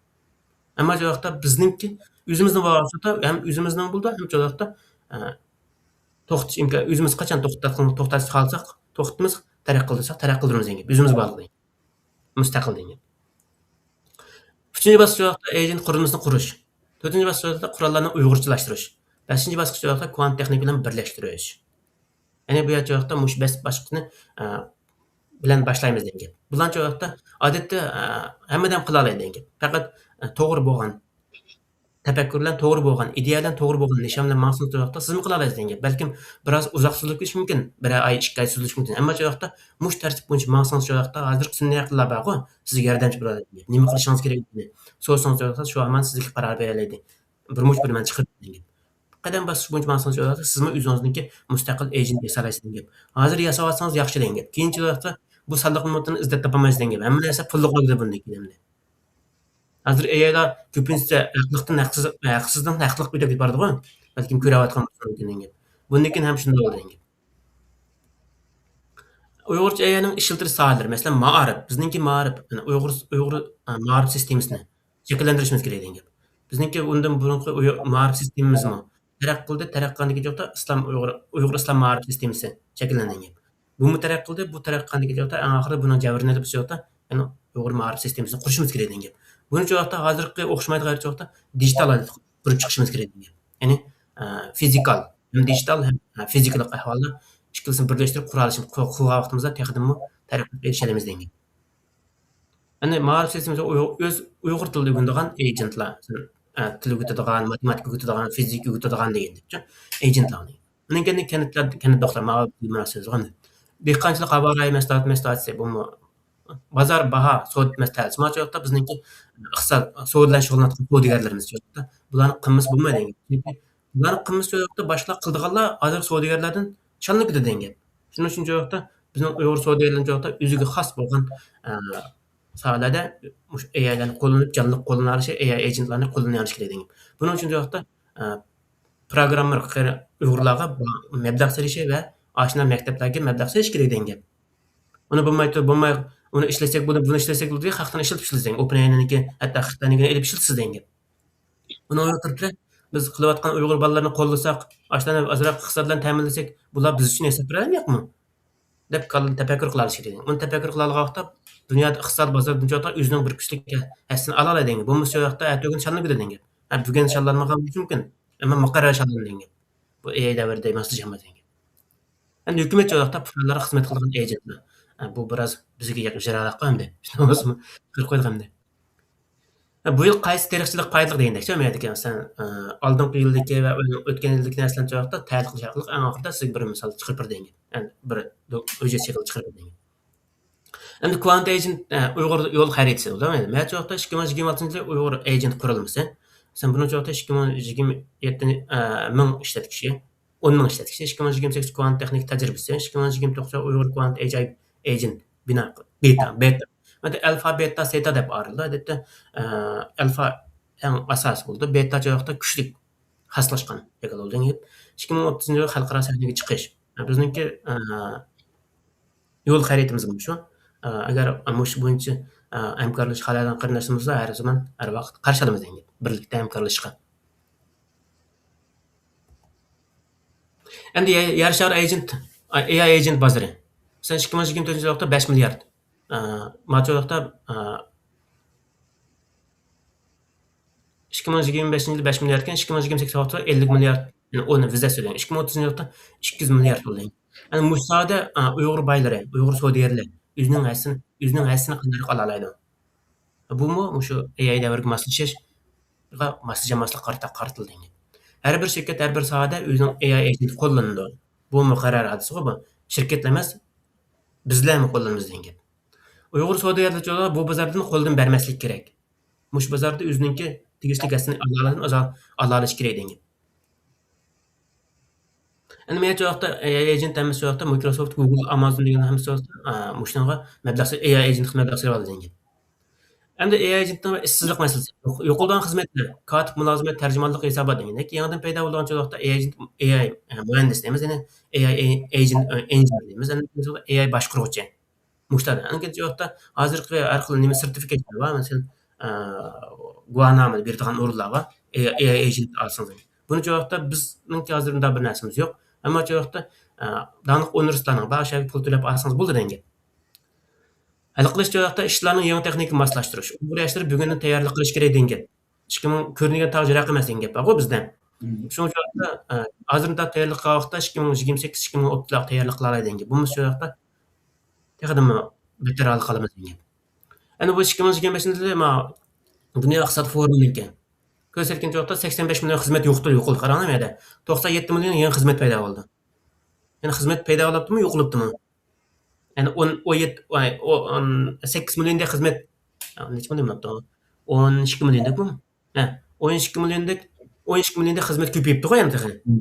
ئەمما شۇ ۋاقىتتا بىزنىڭكى، ئۆزىمىزنىڭ بولغان ۋاقىتتا ھەم ئۆزىمىزنىڭ بولىدۇ، ھەم شۇ ۋاقىتتا، ئە، توختىتىش ئىمكان-، ئۆزىمىز قاچان توختات-، توختاتساق، توختىتىمىز، تەرەققىي قىلدۇرساق، تەرەققىي قىلدۇرىمىز دېگەن گەپ. ئۆزىمىز بارلىقى. مۇستەقىل دېگەن گەپ. ئۈچىنچى باسقۇچ شۇ ۋاقىتتا ئېجېنت قۇرۇلمىسىنى قۇرۇش. تۆتىنچى باسقۇچ شۇ ۋاقىتتا قوراللارنى ئۇيغۇرچىلاشتۇرۇش. بەشىنچى باسقۇچ شۇ ۋاقىتتا كۋانت تېخنىكا بىلەن بىرلەشتۈرۈش. يەنى بۇ يەر شۇ ۋاقىتتا مۇشۇ بەش باسقۇچنى، ئە، بىلەن باشلايمىز دېگەن گەپ. بۇلارنى شۇ ۋاقىتتا ئادەتتە، ئە، ھەممە ئادەم قىلالايدۇ دېگەن گەپ. پەقەت، ئە، توغرا بولغان تەپەككۇر بىلەن، توغرا بولغان ئىدىيە بىلەن، توغرا بولغان نىشان بىلەن ماڭسىڭىز شۇ ۋاقىتتا سىزمۇ قىلالايسىز دېگەن گەپ. بەلكىم بىراز ئۇزاق سوزۇلۇپ كېتىشى مۇمكىن، بىرەر ئاي، ئىككى ئاي سوزۇلۇشى مۇمكىن. ئەمما شۇ ۋاقىتتا مۇشۇ تەرتىپ بويىچە ماڭسىڭىز شۇ ۋاقىتتا ھازىرقى سۈنئىي ئەقىللەر بارغۇ، سىزگە ياردەمچى بولىدۇ. نېمە قىلىشىڭىز كېرەكلىكىنى سورىسىڭىز شۇ ۋاقىتتا شۇ ھامان سىزگە قارار بېرەلەيدۇ. بىر مۇچ بىر مەن چىقىرىپ دېگەن گەپ. قەدەم باسقۇچ بويىچە ماڭسىڭىز شۇ ۋاقىتتا سىزمۇ ئۆزىڭىزنىڭكى مۇستەقىل ئېجېنت ياسالايسىز دېگەن گەپ. ھازىر ياساۋاتسىڭىز ياخشى دېگەن گەپ. كېيىنچە ۋاقىتتا بۇ سانلىق مەلۇماتنى ئىزدەپ تاپالمايسىز دېگەن گەپ. ھەممە نەرسە پۇللۇق بولىدۇ بۇندىن كېيىن ئەمدى. ھازىر ئېئايلار كۆپىنچىسى ھەقلىقتىن ھەقسىز، ھەقسىزدىن ھەقلىققا ئۆتۈپ بارىدىغۇ. بەلكىم كۆرۈۋاتقان بولسىڭىز مۇمكىن دېگەن گەپ. بۇندىن كېيىن ھەم شۇنداق بولىدۇ دېگەن گەپ. ئۇيغۇرچە ئېئاينىڭ ئىشلىتىلىش ساھەلىرى، مەسىلەن، مائارىپ. بىزنىڭكى مائارىپ، يەنى ئۇيغۇر، ئۇيغۇر، ئە، مائارىپ سىستېمىسىنى شەكىللەندۈرۈشىمىز كېرەك دېگەن گەپ. بىزنىڭكى ئۇندىن بۇرۇنقى ئۇيغۇر مائارىپ سىستېمىمىزمۇ تەرەققىي قىلدى، تەرەققىي قىلغاندىكىن چوقتا ئىسلام، ئۇيغۇر، ئۇيغۇر ئىسلام مائارىپ سىستېمىسى شەكىللەندى دېگەن گەپ. بۇمۇ تەرەققىي قىلدى، بۇ تەرەققىي قىلغاندىكىن چوقتا ئەڭ ئاخىرىدا بۇنىڭ جەۋھىرىنى ئېلىپ شۇ چوقتا، يەنى ئۇيغۇر مائارىپ سىستېمىسىنى قۇرۇشىمىز كېرەك دېگەن گەپ. بۇنى شۇ ۋاقىتتا ھازىرقى ئوخشىمايدىغان چوقتا دىجىتال ھالەتتە قۇرۇپ چىقىشىمىز كېرەك دېگەن گەپ. يەنى، ئە، فىزىكال، ھەم دىجىتال، ھەم، ئە، فىزىكىلىق ئەھۋالدا ئىككىلىسىنى بىرلەشتۈرۈپ قۇرالىشىم-، قۇ-، قىلغان ۋاقتىمىزدا تېخىدىنمۇ تەرەققىياتقا ئېرىشەلەيمىز دېگەن گەپ. يەنى مائارىپ سىستېمىسى ئۇيغۇر، ئۆز ئۇيغۇر تىلىدا ئۆگىنىدىغان ئېجېنتلار، مەسىلەن، ئە، تىل ئۆگىتىدىغان، ماتېماتىكا ئۆگىتىدىغان، فىزىكا ئۆگىتىدىغان دېگەندەك ئېجېنتلار. ئۇنىڭ كەينىدىن كەنتلەر، كەنت دوختۇر ماۋۇ مۇناسىۋەتلىك دېھقانچىلىق ھاۋا رايى مەھسۇلات مەھسۇلاتى، بۇمۇ بازار باھا سودا مەسلىھەتى. شۇڭا چوقتا بىزنىڭكى ئىقتىساد، سودا بىلەن شۇغۇللىنىۋاتقان سودىگەرلىرىمىز چوقتا بۇلارنىڭ قىلمىسى بولمايدۇ دېگەن گەپ. چۈنكى بۇلارنىڭ قىلمىسى چوقتا باشقىلار قىلىدىغانلار ھازىر سودىگەرلەردىن شانلىق كېتىدۇ دېگەن گەپ. شۇنىڭ ئۈچۈن چوقتا بىزنىڭ ئۇيغۇر سودىگەرلىرىمىز چوقتا ئۆزىگە خاس بولغان، ئە، ساھەلەردە مۇشۇ ئېئايلارنى قوللىنىپ، جانلىق قوللىنالىشى، ئېئاي ئېجېنتلارنى قوللىنالىشى كېرەك دېگەن گەپ. بۇنىڭ ئۈچۈن چوقتا، ئە، پروگراممېر ئۇيغۇرلارغا مەبلەغ سېلىشى ۋە ئاشۇنداق مەكتەپلەرگە مەبلەغ سېلىش كېرەك دېگەن گەپ. ئۇنى بولمايتتى، بولماي، ئۇنى ئىشلەتسەك بولدى، بۇنى ئىشلەتسەك بولدى، خەقتىن ئىشلىتىپ ئىشلىتىڭ. ئوپېن ئېئاينىڭكى، ھەتتا خىتاينىڭكىنى ئېلىپ ئىشلىتىسىز دېگەن گەپ. ئۇنىڭ ئورنىغا تۇرۇپ بىز قىلىۋاتقان ئۇيغۇر بالىلىرىنى قوللىساق، ئاشۇلارنى ئازراق ئىقتىساد بىلەن تەمىنلىسەك، بۇلار بىز ئۈچۈن ھېساب بېرەلمەيدۇ يوقمۇ؟ دەپ كاللىدا تەپەككۇر قىلالىشى كېرەك. ئۇنى تەپەككۇر قىلالىغان ۋاقىتتا دۇنيادا ئىقتىساد بازىرىدىن چوقتا ئۆزىنىڭ بىر كۈچلۈك ھەسسىسىنى ئالالايدىغان گەپ. بولمىسا شۇ ۋاقىتتا ئەتىگۈن شاللىنىپ كېتىدىغان گەپ. ھە، بۈگۈن شاللانمىغان بولۇشى مۇمكىن. ئەمما مۇقەررەر شاللىنىدىغان گەپ. بۇ ئېئاي دەۋرىدە ماسلىشالمايدىغان گەپ. ئەمدى ھۆكۈمەت چوقۇم پۇقرالارغا خىزمەت قىلىدىغان ئېجېنتلار. ئە، بۇ بىراز بىزگە ياق-، يىراقراق ئەمدى. شۇنداق بولسىمۇ، قىلىپ قويدۇق ئەمدى. ئە، بۇ يىل قايسى تېرىقچىلىق پايدىلىق دېگەندەكچۇ، مەيەردىكى مەسىلەن، ئە، ئالدىنقى يىلدىكى ۋە ئۆتكەن يىلدىكى نەرسىلەرنى چوقۇم تەييارلىق قىلىش ئارقىلىق ئەڭ ئاخىرىدا سىزگە بىر مىسال چىقىرىپ بېرىدۇ دېگەن. يەنى بىر دو-، ھۆججەت شەكلىدە چىقىرىپ بېرىدۇ دېگەن. ئەمدى كۋانت ئېجېنت، ئە، ئۇيغۇر يول خەرىتىسى بولىدۇ. مەن چوقۇم ئىككى مىڭ يىگىرمە ئالتىنچى يىلى ئۇيغۇر ئېجېنت قۇرۇلمىسى. مەسىلەن، بۇنىڭ چوقۇم ئىككى مىڭ يىگىرمە يەتتە، ئە، مىڭ ئىشلەتكۈچى. ئون مىڭ ئىشلەتكۈچى، ئىككى مىڭ يىگىرمە سەككىز كۋانت تېخنىك تەجرىبىسى، ئىككى مىڭ يىگىرمە توققۇز ئۇيغۇر كۋانت ئەجايىپ ئېجېنت بىنا، بېتا، بېتا. ھەتتا ئەلفا، بېتا، سېتا دەپ ئايرىلىدۇ. ئادەتتە، ئە، ئەلفا ئەڭ ئاساسىي بولىدۇ. بېتا چوقۇم كۈچلۈك خاسلاشقان شەكىل بولىدۇ. ئىككى مىڭ ئوتتۇزىنچى يىل خەلقئارا سەھنىگە چىقىش. بىزنىڭكى، ئە، يول خەرىتىمىز مۇشۇ. ئە، ئەگەر مۇشۇ بويىچە، ئە، ھەمكارلىشىش خالايدىغان قېرىنداشلىرىمىز بولسا، ھەر زامان، ھەر ۋاقىت قارشى ئالىمىز دېگەن گەپ. بىرلىكتە ھەمكارلىشىشقا. ئەمدى يە-، يەر شارى ئېجېنت، ئاي-، ئېي ئاي ئېجېنت بازىرى. مەسىلەن، ئىككى مىڭ يىگىرمە تۆتىنچى يىلدا بەش مىليارد. ئە، ماچۇ ۋاقىتتا، ئە، ئىككى مىڭ يىگىرمە بەشىنچى يىلى بەش مىليارد ئىكەن، ئىككى مىڭ يىگىرمە سەككىز ۋاقىتتا ئەللىك مىليارد. يەنى ئۇنى ۋىزە سۆزلەيمىز. ئىككى مىڭ ئوتتۇزىنچى يىلدا ئىككى يۈز مىليارد بولدى. يەنى مۇشۇ ساھەدە، ئە، ئۇيغۇر بايلىرى، ئۇيغۇر سودىگەرلەر ئۆزىنىڭ ھەسسىنى، ئۆزىنىڭ ھەسسىنى قانداق ئالالايدۇ؟ بۇمۇ مۇشۇ ئېي ئاي دەۋرىگە ماسلىشىشقا، ماسلىشالماسلىققا قارىتا-، قارىتىلدى. ھەر بىر شىركەت، ھەر بىر ساھەدە ئۆزىنىڭ ئېي ئاي ئېجېنتى قوللىنىدۇ. بۇ مۇقەررەر ھادىسىغۇ بۇ. شىركەتلەر ئەمەس، بىزلەرمۇ قوللىنىمىز دېگەن گەپ. ئۇيغۇر سودىگەرلىرى بۇ بازاردىن قولدىن بەرمەسلىك كېرەك. مۇشۇ بازاردا ئۆزىنىڭكى تېگىشلىك ھەسسىنى ئالالاش-، ئالالىشى كېرەك دېگەن گەپ. ئەمدى مەن شۇ ۋاقىتتا ئېي ئاي ئېجېنت ھەممىسى شۇ ۋاقىتتا مايكروسوفت، گۇگل، ئامازون دېگەن ھەممىسى شۇ ۋاقىتتا، ئا، مۇشۇنىڭغا مەبلەغ سېلىپ، ئېي ئاي ئېجېنتقا مەبلەغ سېلىۋالدى دېگەن گەپ. ئەمدى ئېي ئاي ئېجېنتنىڭ ئىشسىزلىق مەسىلىسى، يوق-، يوقىلىدىغان خىزمەتلەر، كاتىپ، مۇلازىمەت، تەرجىمانلىق ھېسابات دېگەندەك يېڭىدىن پەيدا بولىدىغان شۇ ۋاقىتتا ئېي ئاي ئېجېنت، ئېي ئاي، ئە، مۇھەندىس دەيمىز، يەنى ئېي ئاي ئېجېنت، ئە، ئىنژېنېر دەيمىز، يەنى ئېي ئاي باشقۇرغۇچى. مۇشۇلار. ئەنكىچە ۋاقىتتا ھازىرقى ھەر خىل نېمە سېرتىفىكاتلار بار، مەسىلەن، ئە، گۇۋاھنامە بېرىدىغان ئورۇنلار بار، ئېي ئاي ئېجېنت ئالسىڭىز. بۇنىڭچە ۋاقىتتا بىزنىڭكى ھازىر ئۇنداق بىر نەرسىمىز يوق. ئەمما چە ۋاقىتتا، ئە، داڭلىق ئۇنىۋېرسىتېتلارنىڭ بار، شۇ يەرگە پۇل تۆلەپ ئالسىڭىز بولىدۇ دېگەن گەپ. ھەل قىلىش چە ۋاقىتتا ئىشلارنىڭ يېڭى تېخنىكىغا ماسلاشتۇرۇش. ئۇيغۇر ياشلىرى بۈگۈندىن تەييارلىق قىلىش كېرەك دېگەن گەپ. ئىككى مىڭ كۆرۈنگەن تاغ يىراق ئەمەس دېگەن گەپ بارغۇ بىزدە. مم. شۇنىڭ ئۈچۈن، ئە، ھازىر مۇنداق تەييارلىق قىلغان ۋاقىتتا ئىككى مىڭ يىگىرمە سەككىز، ئىككى مىڭ ئوتتۇزلارغا تەييارلىق قىلالايدىغان گەپ. بولمىسا شۇ ۋاقىتتا تېخىمۇ بەتتەر ھالغا قالىمىز دېگەن گەپ. ئەنە بۇ ئىككى مىڭ يىگىرمە بەشىنچى يىلى ما دۇنيا ئىقتىساد فورۇمىنىڭكى كۆرسەتكەن ۋاقىتتا سەكسەن بەش مىليون خىزمەت يوقىتىلدى، يوقىلىدۇ. قاراڭلار، مۇ يەردە توقسان يەتتە مىليون يېڭى خىزمەت پەيدا بولدى. يەنى خىزمەت پەيدا بولۇپتۇمۇ، يوقىلىپتىمۇ؟ ئەنە ئون، ئون يەتتە، ئاي، ئو-، ئون سەككىز مىليوندەك خىزمەت، ئا، نەچچە مىليون بولۇپتۇ؟ ئون ئىككى مىليوندەكمۇ؟ ھە، ئون ئىككى مىليوندەك، ئون ئىككى مىليوندەك خىزمەت كۆپىيىپتىغۇ يەنە تېخى. مم.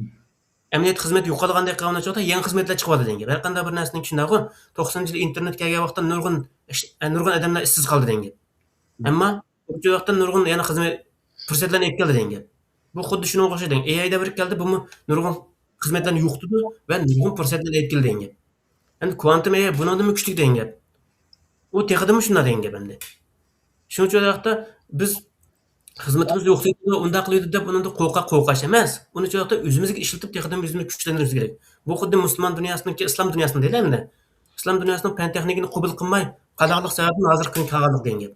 ئەمەلىيەتتە خىزمەت يوقالغاندەك قىلغان چاغدا يېڭى خىزمەتلەر چىقىۋاتىدۇ دېگەن گەپ. ھەر قانداق بىر نەرسىنىڭ شۇنداقغۇ، توقسىنىنچى يىلى ئىنتېرنېت كەلگەن ۋاقىتتا نۇرغۇن ئىش، ئە، نۇرغۇن ئادەملەر ئىشسىز قالدى دېگەن گەپ. مم. ئەمما بۇ ۋاقىتتا نۇرغۇن يەنە خىزمەت پۇرسەتلەرنى ئېلىپ كەلدى دېگەن گەپ. بۇ خۇددى شۇنىڭغا ئوخشايدۇ. ئېي ئاي دەۋرى كەلدى، بۇمۇ نۇرغۇن خىزمەتلەرنى يوقىتىدۇ ۋە نۇرغۇن پۇرسەتلەرنى ئېلىپ كەلدى دېگەن گەپ. ئەمدى كۋانتوم ئېي ئاي بۇنىڭدىنمۇ كۈچلۈك دېگەن گەپ. ئۇ تېخىدىنمۇ شۇنداق دېگەن گەپ ئەمدى. شۇنىڭ ئۈچۈن ئۇ ۋاقىتتا بىز خىزمىتىمىز يوقىتىدۇ، ئۇنداق قىلىدۇ دەپ ئۇنىڭدا قورقاق قورقاش ئەمەس. ئۇنى شۇ ۋاقىتتا ئۆزىمىزگە ئىشلىتىپ، تېخىدىن ئۆزىمىزنى كۈچلەندۈرۈشىمىز كېرەك. بۇ خۇددى مۇسۇلمان دۇنياسىنىڭكى، ئىسلام دۇنياسىنىڭ دەيلى ئەمدى. ئىسلام دۇنياسىنىڭ پەن تېخنىكىنى قوبۇل قىلماي قالاقلىق سەۋەبىدىن ھازىرقى كۈنگە كەلگەنلىك دېگەن گەپ.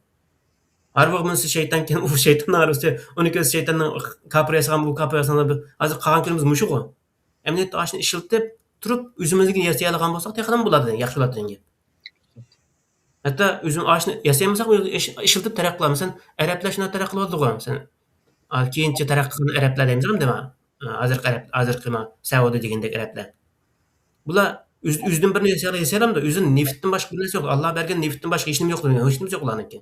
ھارۋىغا مىنسە شەيتانكەن، ئۇ شەيتان ھارۋىسى، ئۇنى كۆرسە شەيتاننىڭ كاپىر ياسىغان، بۇ كاپىر ياسىغان، ھازىر قالغان كۈنىمىز مۇشۇغۇ. ئەمەلىيەتتە ئاشۇنى ئىشلىتىپ تۇرۇپ، ئۆزىمىزگە ياسىيالىغان بولساق، تېخىمۇ بولىدۇ، ياخشى بولىدۇ دېگەن گەپ. ھەتتا ئۆزۈم ئاشۇنى ياسىيالمىساق، ئىش-، ئىشلىتىپ تەرەققىي قىلالمايمىز. مەسىلەن، ئەرەبلەر شۇنداق تەرەققىي قىلىۋاتىدىغۇ. مەسىلەن، ئا، كېيىنچە تەرەققىي قىلغان ئەرەبلەر دەيمىز، ئەمدى ما، ئا، ھازىرقى ئەرەب، ھازىرقى ما سەئۇدى دېگەندەك ئەرەبلەر. بۇلار ئۆز-، ئۆزىدىن بىر نەرسە ياسىيالامدۇ؟ ئۆزىدىن نېفىتتىن باشقا بىر نەرسە يوق. ئاللا بەرگەن نېفىتتىن باشقا ھېچ نېمە يوق دېگەن، ھېچ نېمىسى يوق ئۇلارنىڭكى.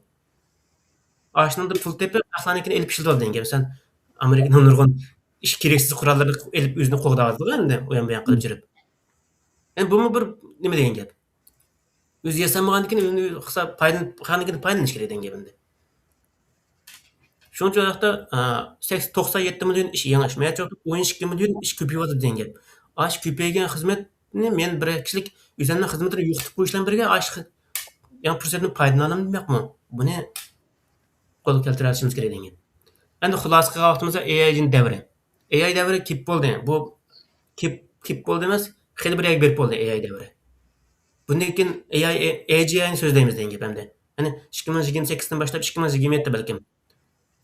ئاشۇنىڭدىن پۇل تېپىپ، ئەخلانىڭكىنى ئېلىپ ئىشلىتىۋاتىدۇ دېگەن گەپ. مەسىلەن، ئامېرىكىنىڭ نۇرغۇن ئىش كېرەكسىز قوراللىرىنى ئېلىپ ئۆزىنى قوغداۋاتىدۇ ئەمدى، ئۇيان بۇيان قىلىپ يۈرۈپ. يەنى بۇمۇ بىر نېمە دېگەن گەپ. ئۆزى ياسالمىغاندىكىن ئۆزىنى خىساب پايدىلىنىپ، خانىكىنى پايدىلىنىش كېرەك دېگەن گەپ ئەمدى. شۇنىڭ ئۈچۈن ئۇ ياقتا، ئا، سەكس-، توقسان يەتتە مىليون ئىش يېڭى ئىش. مەن ئون ئىككى مىليون ئىش كۆپىيىۋاتىدۇ دېگەن گەپ. ئاشۇ كۆپەيگەن خىزمەتنى مەن بىر كىشىلىك ئۆزۈمنىڭ خىزمىتىنى يوقىتىپ قويۇش بىلەن بىرگە، ئاشۇ خىل-، يېڭى پۇرسەتنى پايدىلىنالامدۇ دېمەكمۇ؟ بۇنى قولغا كەلتۈرۈۋېلىشىمىز كېرەك دېگەن گەپ. ئەمدى خۇلاسە قىلغان ۋاقتىمىزدا ئېي ئاي دەۋرى. ئېي ئاي دەۋرى كېلىپ بولدى. بۇ كېلىپ، كېلىپ بولدى ئەمەس، خېلى بىر يەرگە بېرىپ بولدى ئېي ئاي دەۋرى. بۇندىن كېيىن ئېي ئاي، ئېي جى ئاينى سۆزلەيمىز دېگەن گەپ ئەمدى. يەنى ئىككى مىڭ يىگىرمە سەككىزدىن باشلاپ ئىككى مىڭ يىگىرمە يەتتە بەلكىم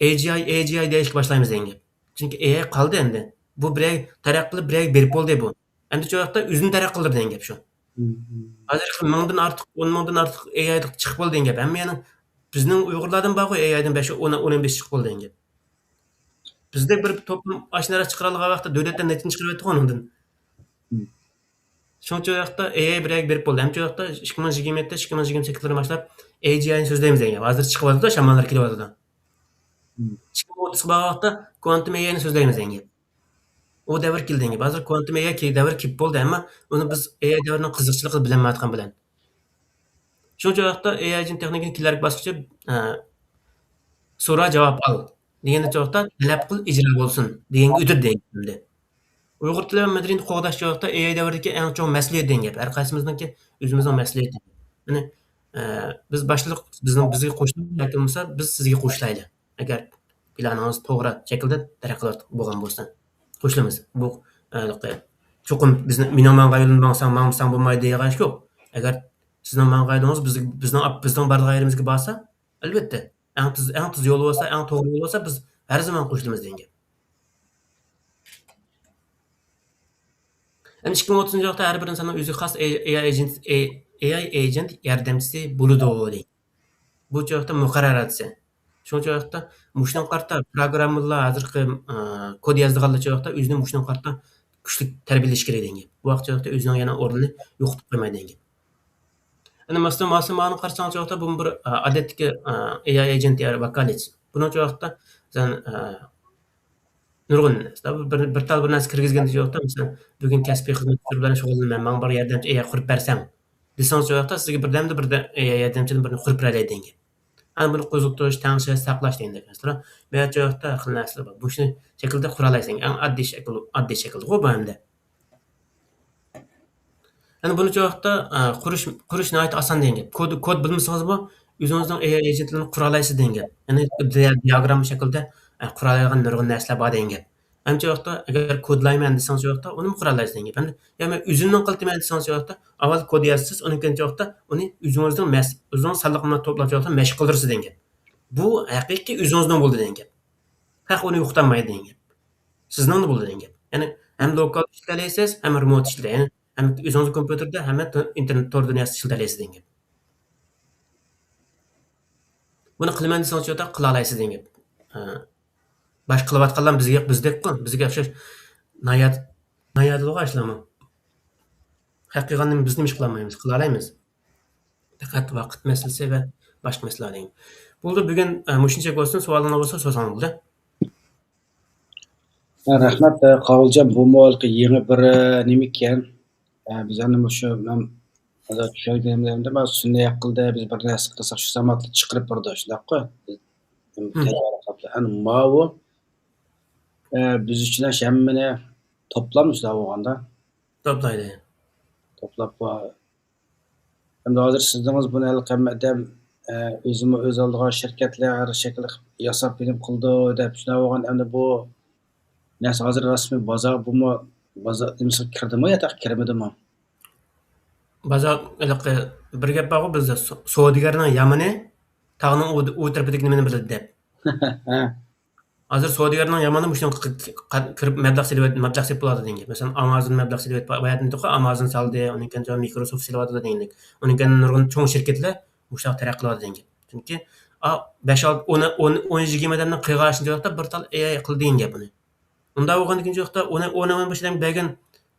ئېي جى ئاي، ئېي جى ئاي دەيىشكە باشلايمىز دېگەن گەپ. چۈنكى ئېي ئاي قالدى ئەمدى. بۇ بىر يەرگە تەرەققىي قىلىپ، بىر يەرگە بېرىپ بولدى بۇ. ئەمدى شۇ ۋاقىتتا ئۆزىنى تەرەققىي قىلدۇرىدۇ دېگەن گەپ شۇ. ھازىر مىڭدىن ئارتۇق، ئون مىڭدىن ئارتۇق ئېي ئاي چىقىپ بولدى دېگەن گەپ. ھەممە يەنىڭ بىزنىڭ ئۇيغۇرلاردىن بارغۇ ئېي ئايدىن بەش، ئون، ئون بەش چىقىپ بولدى دېگەن گەپ. بىزدە بىر توپلۇم ئاشۇ نەرسە چىقىرالىغان ۋاقىتتا دۆلەتلەر نەچچىنى چىقىرىۋەتتى ئۇنىڭدىن. شۇنچە ۋاقىتتا ئېي ئاي بىر ئايغا بېرىپ بولدى. ھەمچە ۋاقىتتا ئىككى مىڭ يىگىرمە يەتتە، ئىككى مىڭ يىگىرمە سەككىز يىلدىن باشلاپ ئېي جى ئاينى سۆزلەيمىز دېگەن گەپ. ھازىر چىقىۋاتىدۇ، شاماللار كېلىۋاتىدۇ. ئىككى مىڭ ئوتتۇزغا بارغان ۋاقىتتا كوانتۇم ئېي ئاينى سۆزلەيمىز دېگەن گەپ. ئۇ دەۋر كېلىدىكەن. ھازىر كوانتۇم ئېي ئاي دەۋر كېلىپ بولدى، ئەمما ئۇنى بىز ئېي ئاي دەۋرىنىڭ قىزىقچىلىقىنى بىلەلمەيۋاتقان بىلەن. شۇنچە ۋاقىتتا ئېي ئاي ئېجېنت تېخنىكىنىڭ كېلەركى باسقۇچى، ئە، سورا جاۋاب ئال دېگەندە، شۇ ۋاقىتتا تەلەپ قىل، ئىجرا بولسۇن دېگەنگە ئۆتىدۇ دېگەن گەپ. ئۇيغۇر تىلى ۋە مەدەنىيىتىنى قوغداش شۇ ۋاقىتتا ئېي ئاي دەۋرىدىكى ئەڭ چوڭ مەسئۇلىيەت دېگەن گەپ. ھەر قايسىمىزنىڭكى ئۆزىمىزنىڭ مەسئۇلىيىتى. يەنى، ئە، بىز باشلىق، بىزنىڭ، بىزگە قوشۇلۇڭ ياكى بولمىسا بىز سىزگە قوشۇلايلى. ئەگەر پىلانىڭىز توغرا شەكىلدە تەرەققىي قىلىۋاتقان بولغان بولسا، قوشۇلىمىز. بۇ، ھېلىقى، چوقۇم بىزنى، مېنىڭ ماڭغان يولۇمدا ماڭساڭ، ماڭمىساڭ بولمايدۇ دېگەن ئىش يوق. ئەگەر سىزنىڭ ماڭغان يولىڭىز بىز، بىزنىڭ، بىزنىڭ بارىدىغان يېرىمىزگە بارسا، ئەلۋەتتە، ئەڭ تېز، ئەڭ تېز يول بولسا، ئەڭ توغرا يول بولسا، بىز ھەر زامان قوشۇلىمىز دېگەن گەپ. ئەمدى ئىككى مىڭ ئوتتۇزىنچى يىلدا ھەر بىر ئىنساننىڭ ئۆزىگە خاس ئېي ئاي ئېجېنت، ئېي ئاي ئېجېنت ياردەمچىسى بولىدۇ دەيدۇ. بۇ چاغدا مۇقەررەر ھادىسە. شۇنىڭ چاغدا مۇشۇنىڭغا قارىتا پروگراممىلار ھازىرقى، ئە، كود يازىدىغانلار چاغدا ئۆزىنى مۇشۇنىڭغا قارىتا كۈچلۈك تەربىيەلىشى كېرەك دېگەن گەپ. بۇ ۋاقىت چاغدا ئۆزىنىڭ يەنە ئورنىنى يوقىتىپ قويماي دېگەن گەپ. ئەنە مەسىلەن، مانا مانا قارىساڭ چاغدا بۇ بىر، ئە، ئادەتتىكى، ئە، ئېي ئاي ئېجېنت يا ۋاكالەتچى. بۇنىڭ چاغدا سەن، ئە، نۇرغۇن نەرسە. بىر، بىر تال بىر نەرسە كىرگۈزگەندە شۇ ۋاقىتتا، مەسىلەن، بۈگۈن كەسپىي خىزمەت تۈرى بىلەن شۇغۇللىنىمەن، ماڭا بىر ياردەمچى ئېي ئاي قۇرۇپ بەرسەڭ، دېسىڭىز شۇ ۋاقىتتا سىزگە بىردەمدە بىر دە-، ئېي ئاي ياردەمچىنى بىرنى قۇرۇپ بېرەلەيدۇ دېگەن گەپ. ئەنە بۇنى قوزغىتىش، تەڭشەش، ساقلاش دېگەن مەسىلە. بۇ يەردە شۇ ۋاقىتتا خىل نەرسىلەر بار. بۇ ئىشنى شەكىلدە قۇرالايسەن. ئەڭ ئاددىي شەكىل، ئاددىي شەكىلدىغۇ بۇ ئەمدى. يەنى بۇنى شۇ ۋاقىتتا، ئە، قۇرۇش، قۇرۇش ناھايىتى ئاسان دېگەن گەپ. كود، كود بىلمىسىڭىزمۇ ئۆزىڭىزنىڭ ئېي ئاي ئېجېنتلىرىنى قۇرالايسىز دېگەن گەپ. يەنى دىيا-، دىياگرامما شەكلىدە، ئە، قۇرالايدىغان نۇرغۇن نەرسىلەر بار دېگەن گەپ. ئەمدى شۇ ۋاقىتتا ئەگەر كودلايمەن دېسىڭىز شۇ ۋاقىتتا ئۇنىمۇ قۇرالايسىز دېگەن گەپ. ئەمدى يا مەن ئۆزۈمنىڭ قىلىتىمەن دېسىڭىز شۇ ۋاقىتتا ئاۋۋال كود يازىسىز، ئۇنىڭ كېيىن شۇ ۋاقىتتا ئۇنى ئۆزىڭىزنىڭ مەس-، ئۆزىڭىز سانلىق بىلەن توپلاپ شۇ ۋاقىتتا مەشىق قىلدۇرىسىز دېگەن گەپ. بۇ ھەقىقىي ئۆزىڭىزنىڭ بولىدۇ دېگەن گەپ. خەق ئۇنى يوقىتالمايدۇ دېگەن گەپ. سىزنىڭلا بولىدۇ دېگەن گەپ. يەنى ھەم لوكال ئىشلىتەلەيسىز، ھەم رېموت ئىشلىتە-، يەنى ھەم ئۆزىڭىزنىڭ كومپيۇتېردا، ھەم ئىنتېرنېت تور دۇنياسىدا ئىشلىتەلەيسىز دېگەن گەپ. بۇنى قىلىمەن دېسىڭىز شۇ يەردە قىلالايسىز دېگەن گەپ. ھە. باشقا قىلىۋاتقانلار بىزگە، بىزدەكقۇ، بىزگە ئوخشاش ناياد-، نايادىلىغۇ ئاشۇلارمۇ. خەق قىلغاننى بىز نېمە ئىش قىلالمايمىز؟ قىلالايمىز. پەقەت ۋاقىت مەسىلىسى ۋە باشقا مەسىلىلەر دېگەن. بولدى، بۈگۈن، ئە، مۇشۇنچە بولسۇن، سوئالىڭلار بولسا سورىساڭلار بولدى. ھە، رەھمەت، ئە، قاۋۇلجان، بۇمۇ ھېلىقى يېڭى بىر، ئە، نېمە ئىكەن. ئە، بىز ئەنە مۇشۇ، مەن ھازىر چۈشەنگىنىمدە، مانا سۈنئىي ئەقىلدە بىز بىر نەرسە قىلساق، شۇ زاماندا چىقىرىپ بېرىدۇ، شۇنداققۇ؟ ھىم. تەييار قىلىپ. ئەنە ماۋۇ، ئە، بىز ئۈچۈن ھەممىنى توپلام شۇنداق بولغاندا. توپلايدۇ. توپلاپ بۇ ئەمدى ھازىر سىزدىڭىز بۇنى ھېلىقى ھەممە ئادەم، ئە، ئۆزىمۇ ئۆز ئالدىغا شىركەتلەر ھەر شەكىل قىلىپ ياساپ بېرىپ قىلىدۇ دەپ شۇنداق بولغان. ئەمدى بۇ نەرسە ھازىر رەسمىي بازار، بۇمۇ بازار نېمىسىگە كىردىمۇ يا تېخى كىرمىدىمۇ؟ بازار ھېلىقى بىر گەپ بارغۇ بىزدە، سو-، سودىگەرنىڭ يامىنى تاغنىڭ ئۇ، ئۇ تەرىپىدىكى نېمىنى بىلىدۇ دەپ. ھە. ھازىر سودىگەرنىڭ يامىنى مۇشۇنىڭغا ق-، ق-، كىرىپ مەبلەغ سېلىۋەت-، مەبلەغ سېلىپ بولىدۇ دېگەن گەپ. مەسىلەن، ئامازون مەبلەغ سېلىۋەت-، باياتىن دېدۇققۇ، ئامازون سالدى، ئۇنىڭ كەينىدىن مىكروسوفت سېلىۋاتىدۇ دېگەندەك. ئۇنىڭ كەينىدىن نۇرغۇن چوڭ شىركەتلەر مۇشۇنداق تەرەققىي قىلىۋاتىدۇ دېگەن گەپ. چۈنكى، ئا، بەش، ئالتە، ئون، ئون، ئون، يىگىرمە ئادەمنىڭ قىلغان ئىشىنى بىر تال ئېي ئاي قىلدى دېگەن گەپ ئۇنى. ئۇنداق بولغاندىكىن شۇ ۋاقىتتا ئۇنى، ئۇنىڭ بېشىدىن بەرگەن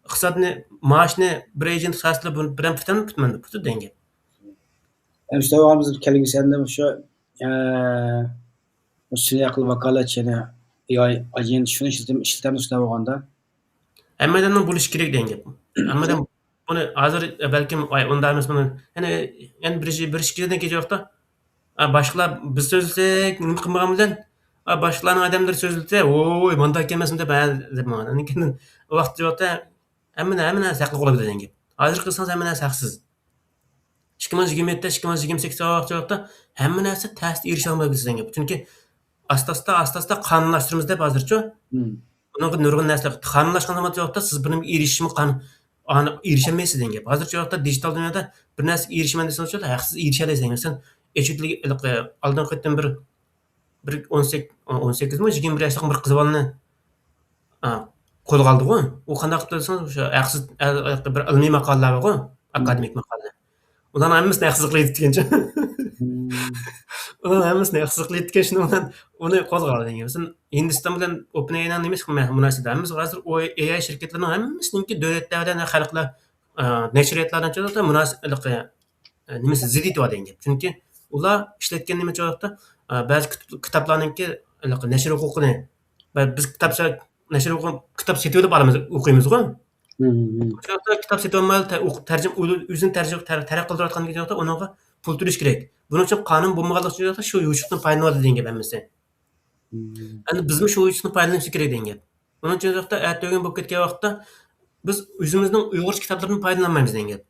ئىقتىسادنى، مائاشنى بىر ئېجېنت سايىسىدا بىر، بىرەم پۈتەمدۇ، پۈتمەمدۇ؟ پۈتىدۇ دېگەن گەپ. ئەمىسە داۋامىمىزدا كەلگۈسى ئەمدى مۇشۇ، ئە، مۇشۇ سۈنئىي ئەقىل ۋاكالەتچىنى، ئېي ئاي ئاجېنت شۇنى ئىشلىتىم-، ئىشلىتەمدۇ شۇنداق بولغاندا؟ ھەممە ئادەمنىڭ بولۇشى كېرەك دېگەن گەپ. ھەممە ئادەم بۇنى ھازىر بەلكىم، ئاي، ئۇنداق ئەمەس، بۇنى يەنە، يەنە بىر، بىر ئىككى يىلدىن كېيىن ۋاقىتتا، ئا، باشقىلار بىز سۆزلىسەك نېمە قىلمىغان بىلەن، ئا، باشقىلارنىڭ ئادەملىرى سۆزلىسە، ۋوي، مانداق ئەمەسمۇ دەپ، ھە، دەپ ماڭغان. ئاندىن كېيىن ۋاقىت ۋاقىتتا ھەممە، ھەممە نەرسە ھەقلىق بولۇپ كېتىدۇ دېگەن گەپ. ھازىر قىلسىڭىز ھەممە نەرسە ھەقسىز. ئىككى مىڭ يىگىرمە يەتتە، ئىككى مىڭ يىگىرمە سەككىز ۋاقىت ۋاقىتتا ھەممە نەرسە تەستە ئېرىشەلمەيدۇ دېگەن گەپ. چۈنكى ئاستا-ئاستا، ئاستا-ئاستا قانۇنلاشتۇرىمىز دەپ ھازىرچۇ. مم. بۇنىڭغا نۇرغۇن نەرسىلەر قانۇنلاشقان زاماندا ئېرىشىشمۇ قان-، ئانا-، ئېرىشەلمەيسىز دېگەن گەپ. ھازىرچە ۋاقىتتا دىجىتال دۇنيادا بىر نەرسىگە ئېرىشىمەن دېسىڭىز، ھەقسىز ئېرىشەلەيسىز. مەسىلەن، ئېچىۋېتىلگەن، ھېلىقى ئالدىنقى قېتىم بىر، بىر ئون سەككىز، ئون سەككىزمۇ، يىگىرمە بىر ياشلىق بىر قىز بالىنى، ئا، قولغا ئالدىغۇ. ئۇ قانداق قىلىپ دېسىڭىز، ئوشۇ ھەقسىز، ھە-، بىر ئىلمىي ماقالىلەر بارغۇ، ئاكادېمىك ماقالىلەر. ئۇلارنىڭ ھەممىسىنى ھەقسىز قىلىۋېتىپتىكەنچۇ. ئۇلارنىڭ ھەممىسىنى ھەقسىز قىلىۋېتىپتىكەن، شۇنىڭ بىلەن ئۇنى قولغا ئالدى. مەسىلەن، ھىندىستان بىلەن ئوپېن ئېئاينىڭ نېمىسى مۇناسىۋىتى؟ ھەممىسى ھازىر ئۇ ئېئاي شىركەتلىرىنىڭ ھەممىسىنىڭكى دۆلەتلەر بىلەن خەلقلەر، ئە، نەشرىياتلار بىلەن مۇناسىۋەتلىك، ئە، نېمىسى زىددىيىتى بار دېگەن گەپ. چۈنكى ئۇلار ئىشلەتكەن نېمە چاغدا، ئە، بەزى كىت-، كىتابلارنىڭكى ھېلىقى نەشر ھوقۇقىنى، بە-، بىز كىتاب سە-، نەشر ھوقۇقى، كىتاب سېتىۋېلىپ ئالىمىز، ئوقۇيمىزغۇ. شۇ ۋاقىتتا كىتاب سېتىۋالماي تە-، ئوق-، تەرجىمە، ئۆ-، ئۆزىنى تەرجىمە، تەر-، تەرەققىي قىلدۇرۇۋاتقان ۋاقىتتا ئۇنىڭغا پۇل تۆلەش كېرەك. بۇنىڭ ئۈچۈن قانۇن بولمىغانلىقى ئۈچۈن شۇ يوچۇقتىن پايدىلىنىۋاتىدۇ دېگەن گەپ ھەممىسى. ئەمدى بىزمۇ شۇ يوچۇقتىن پايدىلىنىشىمىز كېرەك دېگەن گەپ. ئۇنىڭ ئۈچۈن ۋاقىتتا ئەتىگۈن بولۇپ كەتكەن ۋاقىتتا بىز ئۆزىمىزنىڭ ئۇيغۇرچە كىتابلىرىدىن پايدىلانمايمىز دېگەن گەپ.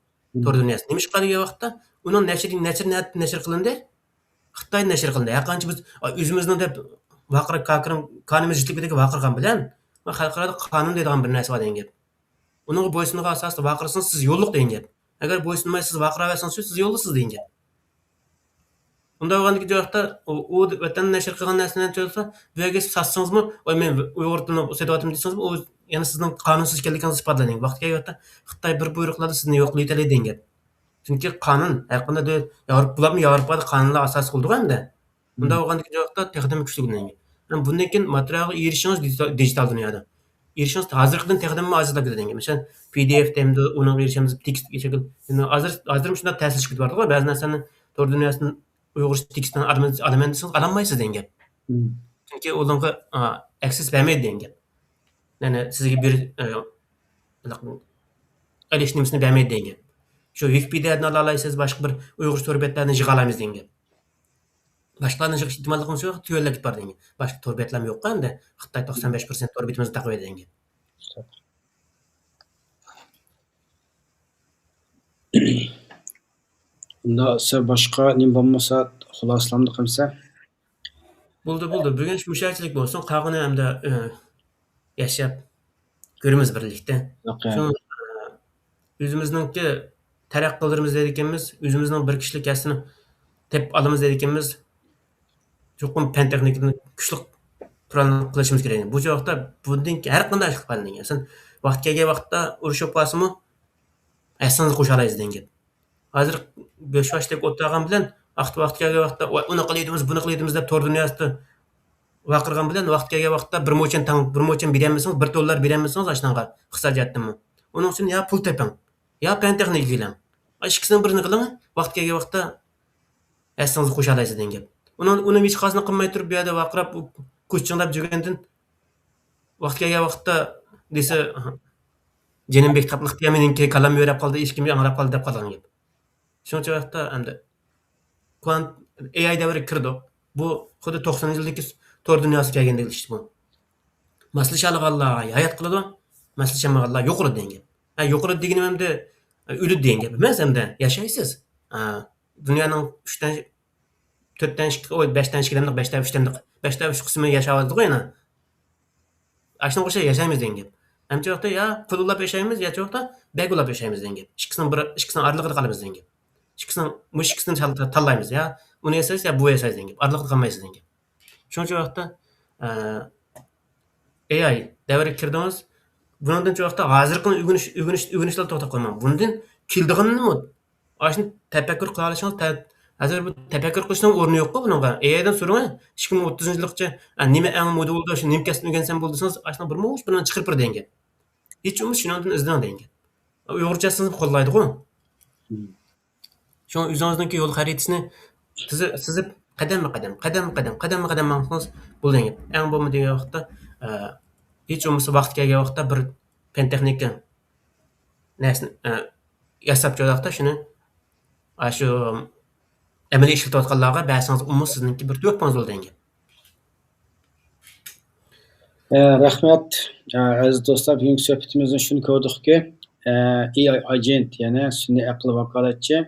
تور دۇنياسى. نېمىشقا دېگەن ۋاقىتتا ئۇنىڭ نەشرى، نەشرى نەدە نەشر قىلىندى؟ خىتايدا نەشر قىلىندى. ھەرقانچە بىز، ئا، ئۆزىمىزنىڭ دەپ ۋارقىراپ، كاكىرىم-، كانىمىز يىتىپ كېتىدىغان ۋارقىرىغان بىلەن، خەلقئارادا قانۇن دەيدىغان بىر نەرسە بار دېگەن گەپ. ئۇنىڭغا بويسۇنغان ئاساستا ۋارقىرىسىڭىز، سىز يوللۇق دېگەن گەپ. ئەگەر بويسۇنماي سىز ۋارقىراۋەرسىڭىز، سىز يوللۇقسىز دېگەن گەپ. ئۇنداق بولغاندىكى جايدا ئۇ، ئۇ ۋەتەندە نەشر قىلغان نەرسىلەرنى چۈشۈرسە، بۇ يەرگە ساتسىڭىزمۇ، ۋاي، مەن ئۇيغۇر تىلىنى سېتىۋاتىمەن دېسىڭىزمۇ، ئۇ يەنە سىزنىڭ قانۇنسىز ئىكەنلىكىڭىزنى ئىسپاتلايدۇ. ۋاقتى كەلگەن ۋاقىتتا خىتاي بىر بۇيرۇقلاردا سىزنى يوق قىلىۋېتەلەيدۇ دېگەن گەپ. چۈنكى قانۇن، ھەر قانداق دۆلەت، ياۋروپا، بۇلارمۇ ياۋروپادا قانۇنلار ئاساس قىلىدىغۇ ئەمدى. بۇنداق بولغاندىكى جايدا تېخىمۇ كۈچلۈك. ئەمدى بۇندىن كېيىن ماتېرىيالغا ئېرىشىشىڭىز دىجىتال، دىجىتال دۇنيادا. ئېرىشىڭىز ھازىرقىدىن تېخىمۇ ئاجىزلاپ كېتىدۇ. مەسىلەن، پى دى ئېف دەيمىز، ئۇنىڭغا ئېرىشەمىز، تېكىست شەكىل. ھازىر، ھازىرمۇ شۇنداق تەسلىشىپ كېتىۋاتىدۇ. بەزى نەرسىلەرنى تور دۇنياسىدىن ئۇيغۇرچە تېكىستنى ئالىمەن، ئالىمەن دېسىڭىز، ئالالمايسىز دېگەن گەپ. چۈنكى ئۇنىڭغا، ئا، ئەكسېس بەرمەيدۇ دېگەن گەپ. يەنى سىزگە بىر، ئە، ئېلىش نېمىسىنى بەرمەيدۇ دېگەن گەپ. شۇ ۋىكىپېدىيەدىن ئالالايسىز، باشقا بىر ئۇيغۇرچە تور بەتلەرنى يىغالايمىز دېگەن گەپ. باشقىلارنىڭ يىغىش ئېھتىماللىقىمۇ شۇ تۆۋەنلەپ كېتىپ بار دېگەن گەپ. باشقا تور بەتلەرمۇ يوق ئەمدى. خىتاي توقسان بەش پىرسەنت تور بېتىمىزنى تاقىۋېتىدۇ دېگەن گەپ. ئۇندا سىلەر باشقا نېمە بولمىسا خۇلاسىلامدۇق ئەمسە؟ بولدى، بولدى. بۈگۈن مۇشۇ يەرچىلىك بولسۇن. قالغىنى ئەمدى، ئە، ياشاپ كۆرىمىز بىرلىكتە. شۇ، ئە، ئۆزىمىزنىڭكى تەرەققىي قىلدۇرىمىز دەيدىكەنمىز، ئۆزىمىزنىڭ بىر كىشىلىك ھەسسىنى تېپىپ ئالىمىز دەيدىكەنمىز، چوقۇم پەن تېخنىكىدىن كۈچلۈك قورال قىلىشىمىز كېرەك. بۇ چاغدا بۇندىن كېيىن ھەر قانداق ئىشلار پايدىلىنىدۇ. ئەسلىدە ۋاقتى كەلگەن ۋاقىتتا ئۇرۇشۇپ قالسىمۇ، ھەسسىڭىزنى قوشالايسىز دېگەن گەپ. ھازىر بۆش باش دەپ ئولتۇرغان بىلەن، ۋاقتى، ۋاقتى كەلگەن ۋاقىتتا، ۋاي، ئۇنى قىلىۋېتىمىز، بۇنى قىلىۋېتىمىز دەپ تور دۇنياسىدا ۋارقىرىغان بىلەن، ۋاقتى كەلگەن ۋاقىتتا بىر موچەن تاڭ، بىر موچەن بېرەلمىسىڭىز، بىر دوللار بېرەلمىسىڭىز ئاشۇنىڭغا ئىقتىسادىي جەھەتتىنمۇ، ئۇنىڭ ئۈچۈن يا پۇل تېپىڭ، يا پەن تېخنىكىگە كېلىڭ. ئىككىسىنىڭ بىرىنى قىلىڭ، ۋاقتى كەلگەن ۋاقىتتا ھەسسىڭىزگە قوشالايسىز دېگەن گەپ. ئۇنىڭ، ئۇنىڭ ھېچقايسىسىنى قىلماي تۇرۇپ، بۇ يەردە ۋارقىراپ، كوچىڭلاپ يۈرگەندىن، ۋاقتى كەلگەن ۋاقىتتا دېسە، جېنىم بەك تاتلىق دېگەن مېنىڭكى كاللام يۆرەپ قالدى، ئىچكىم ئاڭراپ قالدى دەپ قالغان گەپ. شۇنچە ۋاقىتتا ئەمدى كوانت، ئېئاي دەۋرىگە كىردۇق. بۇ خۇددى توقسىنىنچى يىلدىكى تور دۇنياسىغا كەلگەندەك ئىش بۇ. ماسلىشالىغانلار ھايات قالىدۇ، ماسلىشالمىغانلار يوقىلىدۇ دېگەن گەپ. ھە، يوقىلىدۇ دېگىنىم ئەمدى، ئە، ئۆلىدۇ دېگەن گەپ ئەمەس، ئەمدى ياشايسىز. ھە، دۇنيانىڭ ئۈچتىن، تۆتتىن ئىككى، ئوي، بەشتىن ئىككى دەملىك، بەشتە ئۈچ دەملىك، بەشتە ئۈچ قىسمى ياشاۋاتىدىغۇ يەنە. ئاشۇنىڭغا ئوخشاش ياشايمىز دېگەن گەپ. ئەمچە ۋاقىتتا يا پۇل ئۇلاپ ياشايمىز، يا چوقتا بەگ ئۇلاپ ياشايمىز دېگەن گەپ. ئىككىسىنىڭ بىر، ئىككىسىنىڭ ئارىلىقىدا قالىمىز دېگەن گەپ. ئىككىسىنىڭ، مۇشۇ ئىككىسىنى تال-، تاللايمىز، يا ئۇنى ياسايسىز، يا بۇ ياسايسىز دېگەن گەپ. ئارىلىقتا قالمايسىز دېگەن گەپ. شۇنچە ۋاقىتتا، ئە، ئېئاي دەۋرىگە كىردىڭىز. بۇنىڭدىن چوقتا ھازىرقى ئۆگىنىش، ئۆگىنىش، ئۆگىنىشلەر توختاپ قالماڭ. بۇندىن كېلىدىغىنىمۇ ئاشۇنى تەپەككۇر قىلالىشىڭىز، تە-، ھازىر بۇ تەپەككۇر قىلىشنىڭ ئورنى يوققۇ بۇنىڭغا. ئېئايدىن سورىڭە، ئىككى مىڭ ئوتتۇزىنچى يىللىقچە، ئە، نېمە ئەڭ مودا بولدى، شۇ نېمە كەسىپنى ئۆگەنسەم بولدى دېسىڭىز، ئاشۇنىڭ بىر مۇش بىر چىقىرىپ بېرىدىغان گەپ. ھېچ بولمىسا شۇنىڭدىن ئىزدەڭ دېگەن گەپ. ئۇيغۇرچە يازسىڭىز قوللايدىغۇ. شۇڭا ئۆزىڭىزنىڭكى يول خەرىتىسىنى تىزىپ، سىزىپ، قەدەممۇ قەدەم، قەدەممۇ قەدەم، قەدەممۇ قەدەم ماڭسىڭىز بولىدىغان گەپ. ئەڭ بولمىدى دېگەن ۋاقىتتا، ئە، ھېچ بولمىسا ۋاقتى كەلگەن ۋاقىتتا بىر پەن تېخنىكا نەرسىنى، ئە، ياساپ چوغداقتا شۇنى، ئاشۇ ئەمەلىي ئىشلىتىۋاتقانلارغا بەرسىڭىز، ئۇمۇ سىزنىڭكى بىر تۆھپىڭىز بولىدىغان گەپ. ئە، رەھمەت. ئە، ئەزىز دوستلار، بۈگۈنكى سۆھبىتىمىزدىن شۇنى كۆردۇقكى، ئە، ئېئاي ئاگېنت، يەنى سۈنئىي ئەقىل ۋاكالەتچى،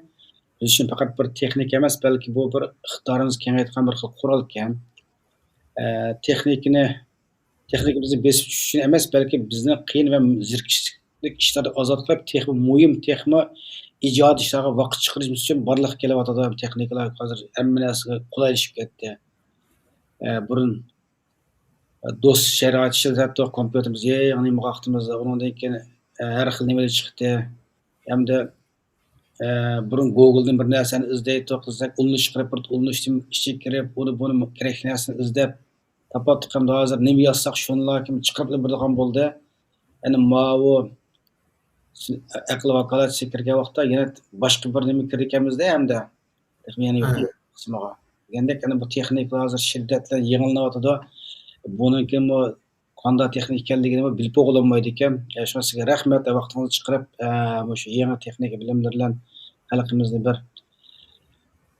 بىز ئۈچۈن پەقەت بىر تېخنىكا ئەمەس، بەلكى بۇ بىر ئىقتىدارىمىزنى كېڭەيتىدىغان بىر خىل قورالكەن. ئە، تېخنىكىنى، تېخنىكا بىزنى بېسىپ چۈشۈش ئۈچۈن ئەمەس، بەلكى بىزنى قىيىن ۋە زېرىكىشلىك ئىشلاردىن ئازاد قىلىپ، تېخىمۇ مۇھىم، تېخىمۇ ئىجادىي ئىشلارغا ۋاقىت چىقىرىشىمىز ئۈچۈن بارلىققا كېلىۋاتىدۇ. تېخنىكىلار ھازىر ھەممە نەرسىگە قولايلىشىپ كەتتى. ئە، بۇرۇن دوس شەرائىتى ئىشلىتەتتۇق، كومپيۇتېرىمىز يېڭى نېمە ۋاقتىمىزدا، ئۇنىڭدىن كېيىن، ئە، ھەر خىل نېمىلەر چىقتى. ھەمدە، ئە، بۇرۇن گوگلدىن بىر نەرسىنى ئىزدەيتتۇق، دېسەك، ئۇلىنىش قىلىپ، بىر ئۇلىنىشتىن ئىچىگە كىرىپ، ئۇنى، بۇنى كېرەكلىك نەرسىنى ئىزدەپ تاپاتتۇق. ھەمدە ھازىر نېمە يازساق، شۇنىلا چىقىرىپلا بېرىدىغان بولدى. يەنى ماۋۇ ئەقىل ۋاكالەتچىسى كىرگەن ۋاقىتتا يەنە باشقا بىر نېمە كىرىدىكەنمىزدە ھەمدە. تېخى يەنە يوق قىسمىغا. دېگەندەك، يەنە بۇ تېخنىكىلار ھازىر شىددەت بىلەن يېڭىلىنىۋاتىدۇ. بۇنىڭكىمۇ قانداق تېخنىكا ئىكەنلىكىنى بىلىپ بولغىلى بولمايدىكەن. ئە، شۇڭا سىزگە رەھمەت، ۋاقتىڭىزنى چىقىرىپ، ئە، مۇشۇ يېڭى تېخنىكا بىلىملىرى بىلەن خەلقىمىزنى بىر،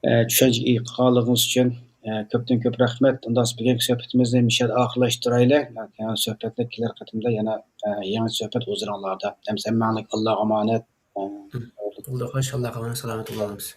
ئە، چۈشەنچىگە ئىگە قىلغانلىقىڭىز ئۈچۈن، ئە، كۆپتىن كۆپ رەھمەت. ئۇنداق بۈگۈنكى سۆھبىتىمىزنى مۇشۇ يەردە ئاخىرلاشتۇرايلى. كېيىنكى سۆھبەتتە كېلەر قېتىمدا يەنە، ئە، يېڭى سۆھبەت ھۇزۇرۇڭلاردا. ھەم ھەممەڭلارغا ئاللاغا ئامانەت. ئە، بولدى، خوش، ئاللاغا ئامانەت، سالامەت بولۇڭلار.